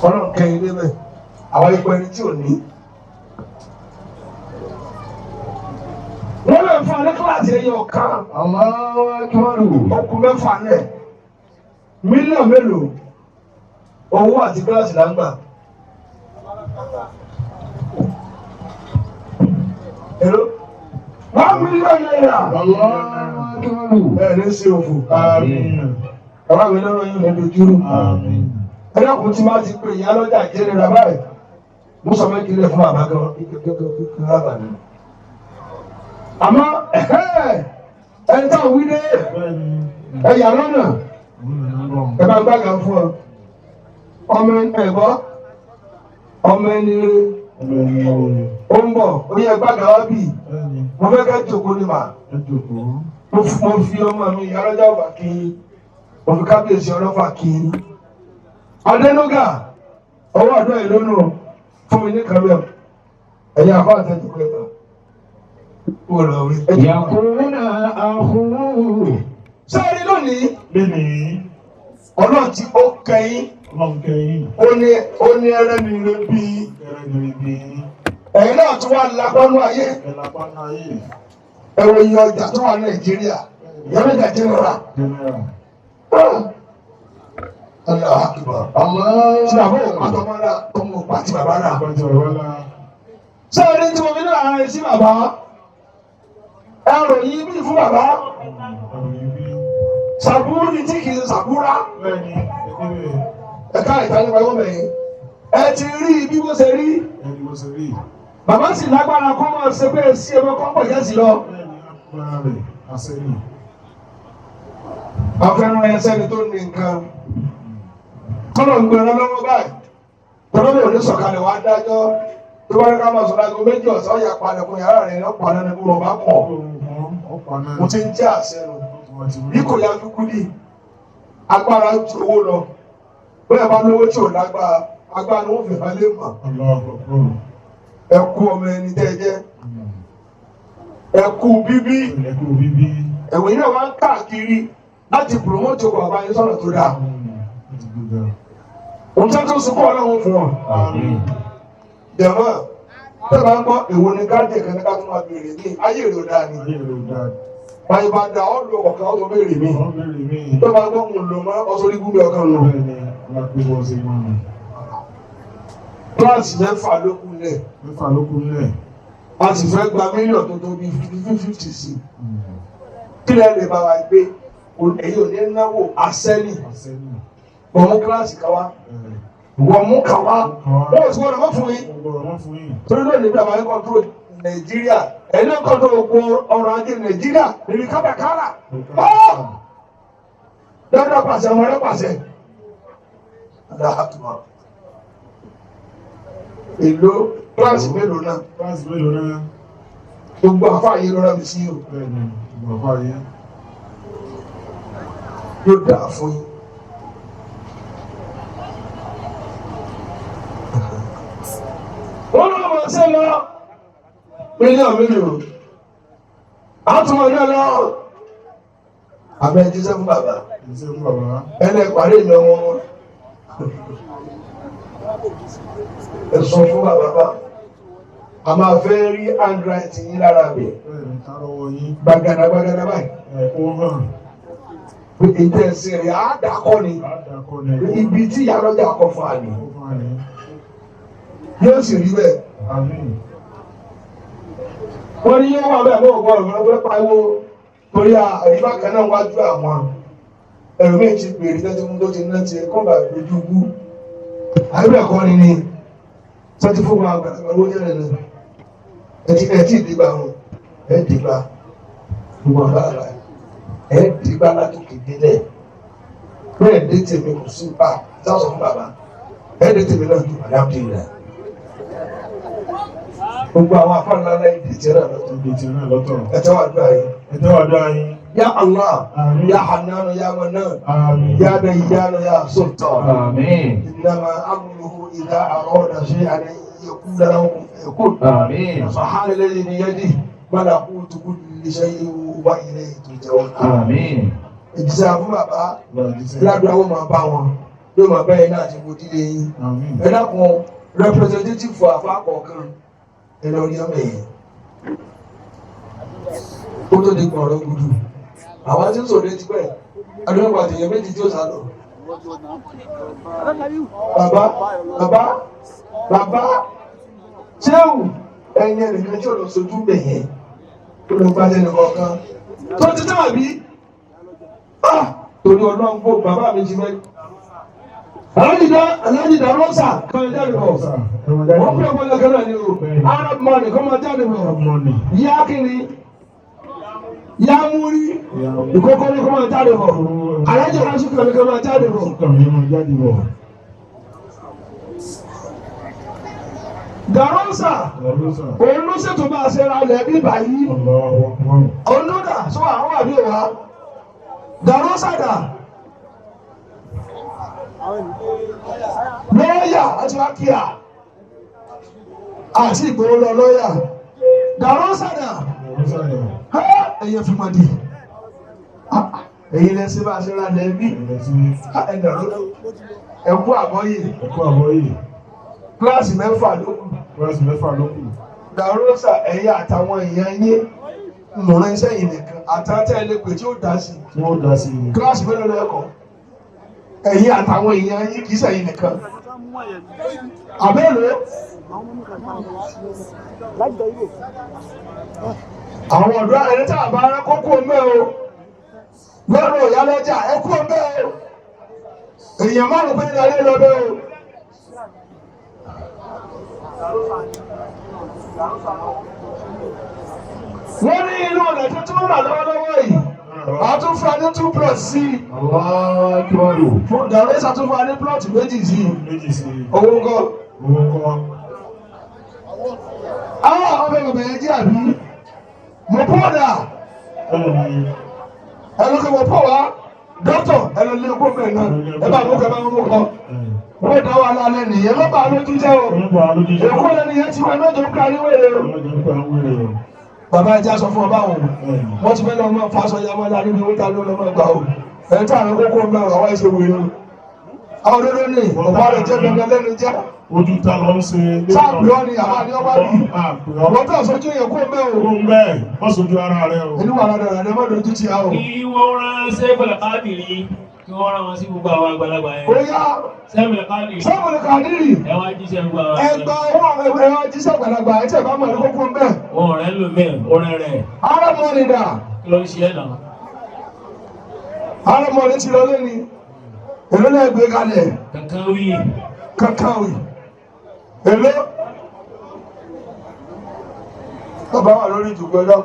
Ọlọ́run kẹyìn débẹ̀. Àwọn ipò ẹni tí ò ní. Wọ́n lè fún ọ ní kíláàsì ẹyọ kan. الله أكبر Okùn mẹ́fà lẹ̀. Mílíọ̀nù mélòó? Owó àti kíláàsì là ń gbà. Hello? ₦1 million. الله أكبر Ẹ ní sí òfò. Àmín. Bàbá mi lọ́rọ̀ yóò ní dojúrú. Àmín. Ẹ dákun tí máa ti pè ìyá lọ́jà jẹ́nira báyìí. Mo sọ fẹ́ kílẹ̀ fún bàbá gan. Kíkẹ́ bàbá mi. Àmọ́ ẹni táwọn wí dé Bẹ́ẹ̀ni. ẹ̀yà lọ́nà Òun ló ń bọ̀. ẹ bá gbàgà fún ọ. Ọmọ ẹ̀gbọ́ ọmọ ẹni rere Ọmọ ẹni rere. ó ń bọ̀ ó yẹ gbàgà wá bì. Bẹ́ẹ̀ni. Mo fẹ́ kẹ́ jòkó ni mà. Ẹ jókòó. Mo fi ọmọ mi ìyá lọ́jà ọ̀fà kí i mo fi kábíyèsí ọlọ́fà kí i. Adénúgà ọwọ́ àdúrà yìí lónìí fún mi ní kàmíọ̀ ẹ̀yin àfọ àtẹ̀jùkọ̀ ẹ̀gbà wò lọ wí. يكون أخوه Sáré lónìí Lénìí. ọlọ́run tí ó kẹ́yìn Ọlọ́run kẹ́yìn. ó ní ẹrẹ́ni rẹ bí Ẹrẹ́ ni bí. ẹ̀yin náà tún wà lápánú ayé Ẹ lápá náà yé. ẹ̀rọ iye ọjà tó wà Nàìjíríà ìyá mẹ́ta jẹ́ rà. General. Allahu Akbar. الله Tí àbọ̀ òpá tọmọ rà tọmọ òpá tí bàbá rà. Ọjọ́ ìwọ́lá. Sáré tí mo fi náà ara ẹ sí bàbá ẹrù yìí bí fún bàbá Ọ̀rọ̀ yìí bí. sàbúrú ni tí kì í ṣe sàbúrà Bẹ́ẹ̀ni. Ẹni bẹ́ẹ̀. ẹ̀ka ìtàlẹ́pàá ẹ̀wọ̀n mẹ́yìn ẹ ti rí bí bó ṣe rí Ẹni bó ṣe rí. bàbá sì lágbára kó máa ṣe pé sí ẹgbẹ́ kọ́ńpọ̀ yẹn sì lọ. Bẹ́ẹ̀ni. Agbára rẹ̀. Àṣẹ ni. Àfẹ́ràn ẹsẹ̀ ni tó ní nǹkan kọ́nà ń gbẹ̀rẹ̀ lọ́wọ́ báyìí tọ́lọ́ lè ní sọ̀kalẹ̀ wá dájọ́ tó bá ní ká máa sọ̀rọ̀ aago méjì ọ̀sán ọ̀yà palẹ̀kùn yàrá rẹ̀ lọ́pàá náà ní kó bá kọ̀ Ọ̀pá náà. mo ti ń jẹ́ àṣẹ nù. Wọ́n ti wí. Bí kò yá kúkú ní agbára ju owó lọ bóyá bá lówó tí ò lágbára agbára ni wọ́n fi hàn lé mọ̀ Allahu Akbar. ẹ kú ọmọ ẹni tẹ́ ẹ jẹ́ ẹ kú bíbí Ẹ kú bíbí. ẹ̀wọ̀n yìí náà wá ń káàkiri láti promote ọkọ̀ bàbá yín sọ̀rọ̀ tó dáa Ó ti gbéga. òun tó tún sunkún ọlọ́run fún wọn. Àmín. Jẹ̀mọ́ tẹ́ bá ń gbọ́ èwo ni káàdì kan ní ká tún máa béèrè ní ayé èrò dáa ni Ayé rẹ̀ ò dáa. báyìí bá da ọ́ lu ọkọ̀ kan ó tó béèrè mi Wọ́n béèrè mí. tó bá gbọ́ òun lò mọ́ ọsọ orí gúnbẹ̀ ọkàn nù. Bẹ́ẹ̀ni. Alákòóbọ̀ ṣe máa nù. Kíláàsì mẹ́fà ló kù lẹ̀. Mẹ́fà ló kú nílẹ̀. A sì fẹ́ gba mílíọ̀nù tó tó bí 50 sí i. Kí lẹ lè bá wa gbé èyí ò ní náwó àsẹ́nì Àṣẹ ni. wọ́n mú kíláàsì kan wá wọ́n mú kan wá wọ́n ò sì gbọ́dọ̀ mọ́ fún yín Mo gbọ́dọ̀ wọ́n fún yín. torí lónìí bí àwọn kọ́ńtró Nàìjíríà ẹ̀yin náà kọ́ńtró gbogbo ọrọ̀ ajé Nàìjíríà níbi kábàkárà lọ́dọ̀ pàṣẹ wọn lọ́ pàṣẹ. Allahu Akbar. Èlò kíláàsì mélòó náà Kíláàsì mélòó náà? gbogbo àfáà yìí lọ́ra mi sí o. Bẹ́ẹ̀ni. Bàbá yẹn. Yóò dáa fún yín. Wọ́n lọ́ mọ̀ ṣe lọ mílíọ̀nù mélòó àtúmọ̀ náà lọ. Àbẹ̀ jíṣẹ́ fún bàbá Ìṣe fún bàbá. ẹnì parí ìlọ wọn. Ẹ sọ fún bàbá bá a máa fẹ́ rí handwriting yín lára mi Bẹ́ẹ̀ni. Ká lọ́wọ́ yín. gbàgàdà gbàgàdà báyìí. Ẹ kó hàn. Pé ìtẹ̀sí rẹ̀ á dà kọ́ ni Á dà kọ́ ni. ibi tí ìyá lọ́jà kọ fún àná Ó fún àní. yóò sì rí bẹ́ẹ̀. Àmín. Wọ́n ní yóò wà bẹ́ẹ̀ bọ́ ọ̀gbọ́n ọ̀gbọ́n ọ̀gbọ́n pariwo torí àríwá kan náà wájú àwọn ẹlòmíì ti bèrè tẹ́tí mú tó ti ná tiẹ̀ kó bá lójú kú. Àyẹ̀bẹ̀ kọ́ ni ni sọ́tí fún wa àgbàlagbà owó jẹ́ rẹ̀ náà ẹ ti dìgbà wọn ẹ dìgbà gbogbo àbára ẹ dìgbà látòkè délẹ̀. Bẹ́ẹ̀ dé tèmi kò sí bá a sọ fún bàbá. Bẹ́ẹ̀ dé tèmi náà dùn alhamdulillah. Gbogbo àwọn afáàná ńlá ìdí tiẹ̀ náà lọ́tọ̀. Ibi tí náà lọ́tọ̀. Ẹ tẹ́wọ́ àdúrà yìí. Ẹ tẹ́wọ́ àdúrà yín. Ya Allah, Àmín. Ya Hananu, Ya Manan, Àmín. Ya Dayyanu, Ya Sultan. آمين إنما أمره إذا أراد شيئا أن يقول له كن فيكون. آمين سبحان الذي بيده ملكوت كل شيء وإليه ترجعون. آمين Ìjísẹ́ fún bàbá Lọ́jísẹ́. ládùúgbò àwọn máa bá wọn yóò máa bẹ́ẹ̀ náà ti mojú lé yín. Àmín. Ẹ dákun representative fún àfa kọ̀ọ̀kan ẹ lọ rí ọmọ yẹn. Ó tó di gbọ̀rọ̀ gudu. Àwọn tí ń sòdè ti pẹ́ adúlọ́pàá àtẹ̀yẹ méjì tí ó sá lọ. Bàbá bàbá bàbá ṣéwù ẹ̀yin ẹnìkan tí ò lọ sojú bẹ̀ yẹn tó lọ gbá lẹ́nu kọ̀ọ̀kan tó ti tán àbí torí ọlọ́run kó bàbá mi ti fẹ́. Alájìdá rọ́ṣà kan jáde bọ̀ wọ́n pè ọmọ ẹlẹ́kẹ́ náà ní o Arab money kọ́ máa jáde bọ̀ Money. yá kiri yá múrí ìkókó ní kọ́ máa jáde bọ̀ alájìdá sùkúrù ní kọ́ máa jáde bọ̀. Sùkàn mi máa jáde bọ̀. Dàrọ́sà Lọ́sà. òun ló ṣètò bá a ṣe ra ilẹ̀ bí báyìí Allahu Akbar. òun ló dà sọ àwọn àbí òwa dàrọ́sà dà lọ́ọ̀yà àti wákìá àti ìgbòho lọ lọ́ọ̀yà dàrọ́sà dà Lọ́sà yà. ẹ̀yẹ fi mọ̀ di ẹ̀yin lẹ́sẹ̀ bá a ṣe ra ilẹ̀ bí Ẹ̀rẹ̀sí. ẹ̀kú àbọ̀yè Ẹ̀kú àbọ̀yè. kíláàsì mẹ́fà ló kù. Kíláàsì mẹ́fà ló kù. Dàrósà ẹ̀yin àtàwọn èèyàn yín mọ̀ràn iṣẹ́ yìí nìkan àtàtà ẹlẹ́pẹ̀ tí ó dá sí Tí wọ́n dá sí i. kíláàsì mélòó lẹ́kọ̀ọ́ ẹ̀yin àtàwọn èèyàn yín kì í ṣẹ̀yin nìkan. Àbẹ́lò àwọn ọ̀dọ́ ẹni tá a bá rán kókó mẹ́ o lọ́rọ̀ ìyálọ́jà ẹ kú mẹ́ o èèyàn márùn-ún pé ní alẹ́ lọ bẹ́ o. Wọ́n ní inú ọ̀nà tó tún rà lọ́wọ́lọ́wọ́ yìí a tún fún wa ní 2 plus sí i Allahu Akbar. fún dàrẹ́sà tún fún wa ní plot méjì sí i Méjì sí i. owó ńkọ́. Owó ńkọ́. Àwọn ọmọ bàbá yẹn jẹ́ àbí mo pọ̀ dà Bẹ́ẹ̀ni. ẹnu kí mo pọ̀ wá dókítà ẹnu lé kó bẹ́ẹ̀ náà ẹ bá mú kẹ bá mú kọ wọ́n dá wà lálẹ́ nìyẹn ló bá lójú jẹ́ o Onígbà lójú jẹ́. èkó lẹ́nu yẹn ti wọ ẹ mẹ́jọ ń kárí wẹ̀rẹ̀ o. Ọlọ́jọ́ ń pa ń wéré o. Bàbá ẹja sọ fún ọ báwọn Bẹ́ẹ̀ni. wọ́n ti fẹ́ lọ mọ́ fásọ ya mọ́ lárí ní owó ta ló lọ mọ́ gbà o ẹ̀ tí àwọn kókó ń bá àwọn ẹ̀ṣẹ̀ wèrè o. Àwọn òdodo ní ọ̀pá rẹ̀ jẹ́ dandan lẹ́nu jẹ́ Ojú ta ló ń ṣe. sáàpì ọ́ ni àwọn àní ọba bí Àpè ọ́. wọ́n tẹ̀ sójú yẹn kó mẹ́ o Ó ń bẹ́ẹ̀. Wọ́n sojú ara rẹ o. inú wà ládàá rẹ̀ má dojú ti a o. Kí wọ́n rán Sẹ́fẹ̀lì Kádìrí kí wọ́n rán wọn sí gbogbo àwọn àgbàlagbà Ó yẹn. yá Sẹ́fẹ̀lì Kádìrí sọ́ọ̀mù kàdírì ẹ wá jíṣẹ́ gbogbo àwọn ẹgbà àgbàlagbà. owó ẹ̀rọ jíṣẹ́ àgbàlagbà ẹ̀ tẹ̀ bá mọ̀ ní kókó ń bẹ̀. Wọn ọ̀rẹ́ lò mẹ́ ọ̀rẹ́ rẹ̀ Arámọ́ni dà kí ló ń ṣe ẹ̀ náà. arámọ́ni ti lọ lẹ́ni èló náà gbé kalẹ̀ Kankan wí. kankan wì èló. Bàbá wà lórí ìdùgbò ẹ̀dá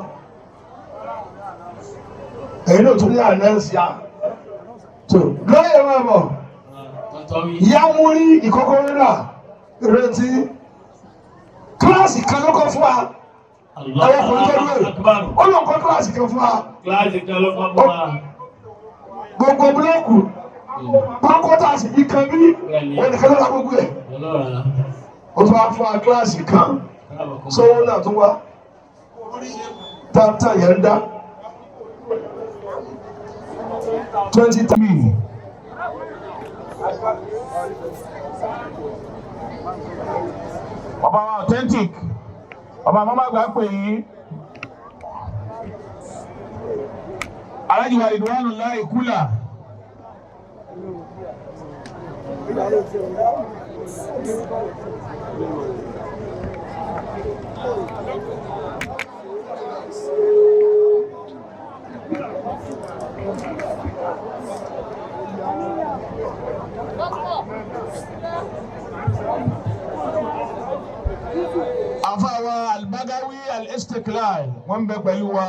èyí ló tún ní ànáǹsì á tó lóye máa bọ̀ Tọ̀tọ̀ wí. ìyá mú rí ìkókó rírà ìrètí kíláàsì kan ló kọ́ fún wa àwọn ọkùnrin tó dúró Akbar. ó lọ kọ́ kíláàsì kan fún wa Kíláàsì kan ló kọ́ fún wa. gbogbo búlọ́ọ̀kù pákó tá a sì fi kan bí wọn nìkan ló ra gbogbo ẹ̀ Ọlọ́ra. ó tún wá fún wa kíláàsì kan sówó náà tún wá táńtà yẹn ń dá 20. Bàbá wa authentic. Bàbá màmá àgbà pè yín. Aláàjì wa Ridwanullahi Kúlà. Àfàwà Albagawi. Al-Istiklal wọ́n ń bẹ pẹ̀lú wa.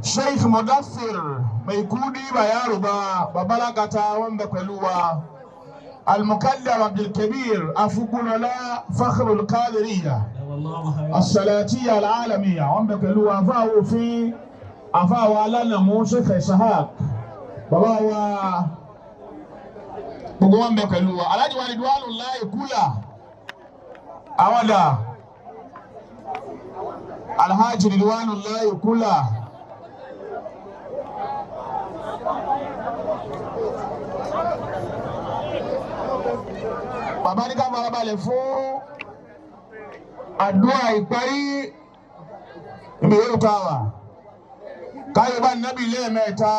Sheikh Mudassir Maikudi Bayaruba Babalakata wọ́n ń bẹ pẹ̀lú wa. Al-Mukaddam Abdulkabir Afukunola Fakhrul Qadiriyya As-Salatiyya Al-Alamiyya wọ́n ń bẹ pẹ̀lú wa. Àfáà òfin, àfáà wa alánàmú Sheikh Ishaq, bàbá wa, gbogbo wọn bẹ pẹ̀lú wa. Alhaji wa Ridwanullahi Kula, àwọn dà? Alhaji Ridwanullahi Kula. Bàbá ní ká farabalẹ̀ fún àdúrà ìparí ibi yóò ká wa káyọ̀ bá nábì lẹ́ẹ̀mẹ́ta: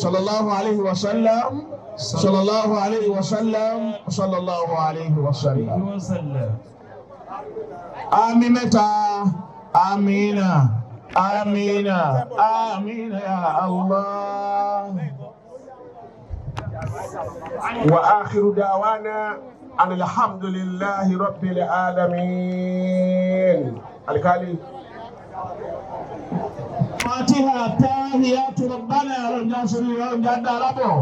sallallahu alayhi wa sallam, sallallahu alayhi wa sallam, sallallahu alayhi wa sallam. Àmín mẹ́ta: amina, amina, amina ya Allah. وآخر دعوانا أن الحمد لله رب العالمين الكالي. فاتحة التاهيات ربنا رجع سري رجع داربو.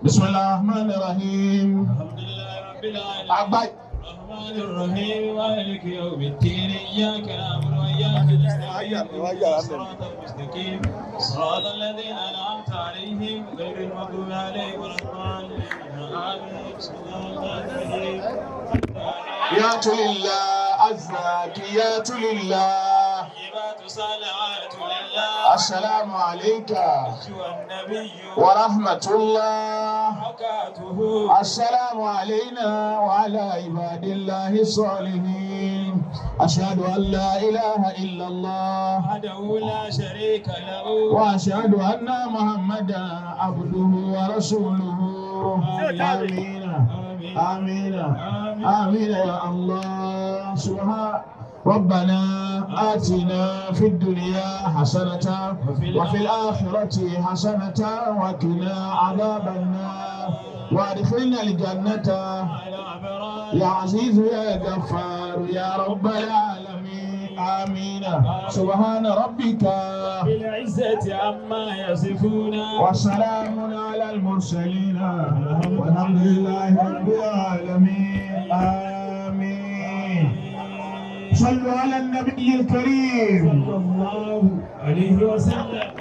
بسم الله الرحمن الرحيم. الحمد لله رب العالمين. أكبر. الرحمن الرحيم، مالك يوم الدين، إياك نعبد وإياك نستعين، اهدنا الصراط المستقيم، صراط الذين أنعمت عليهم غير المغضوب عليهم ولا الضالين، آمين. بسم الله الرحمن الرحيم. يا لله، الزاكيات لله. الطيبات صلوات لله. السلام عليك أيها النبي ورحمة الله بركاته. السلام علينا وعلى عباد الله الصالحين. أشهد أن لا إله إلا الله وحده لا شريك له وأشهد أن محمدا عبده ورسوله. آمين، آمين، آمين يا الله. سبحان ربنا آتنا في الدنيا حسنة وفي الآخرة حسنة وقنا عذاب النار وادخلنا الجنة على الأبرار يا عزيز يا غفار يا رب العالمين. آمين. سبحان ربك بالعزة عما يصفون وسلام على المرسلين والحمد لله رب العالمين. آمين. صلوا على النبي الكريم. صلى الله عليه وسلم.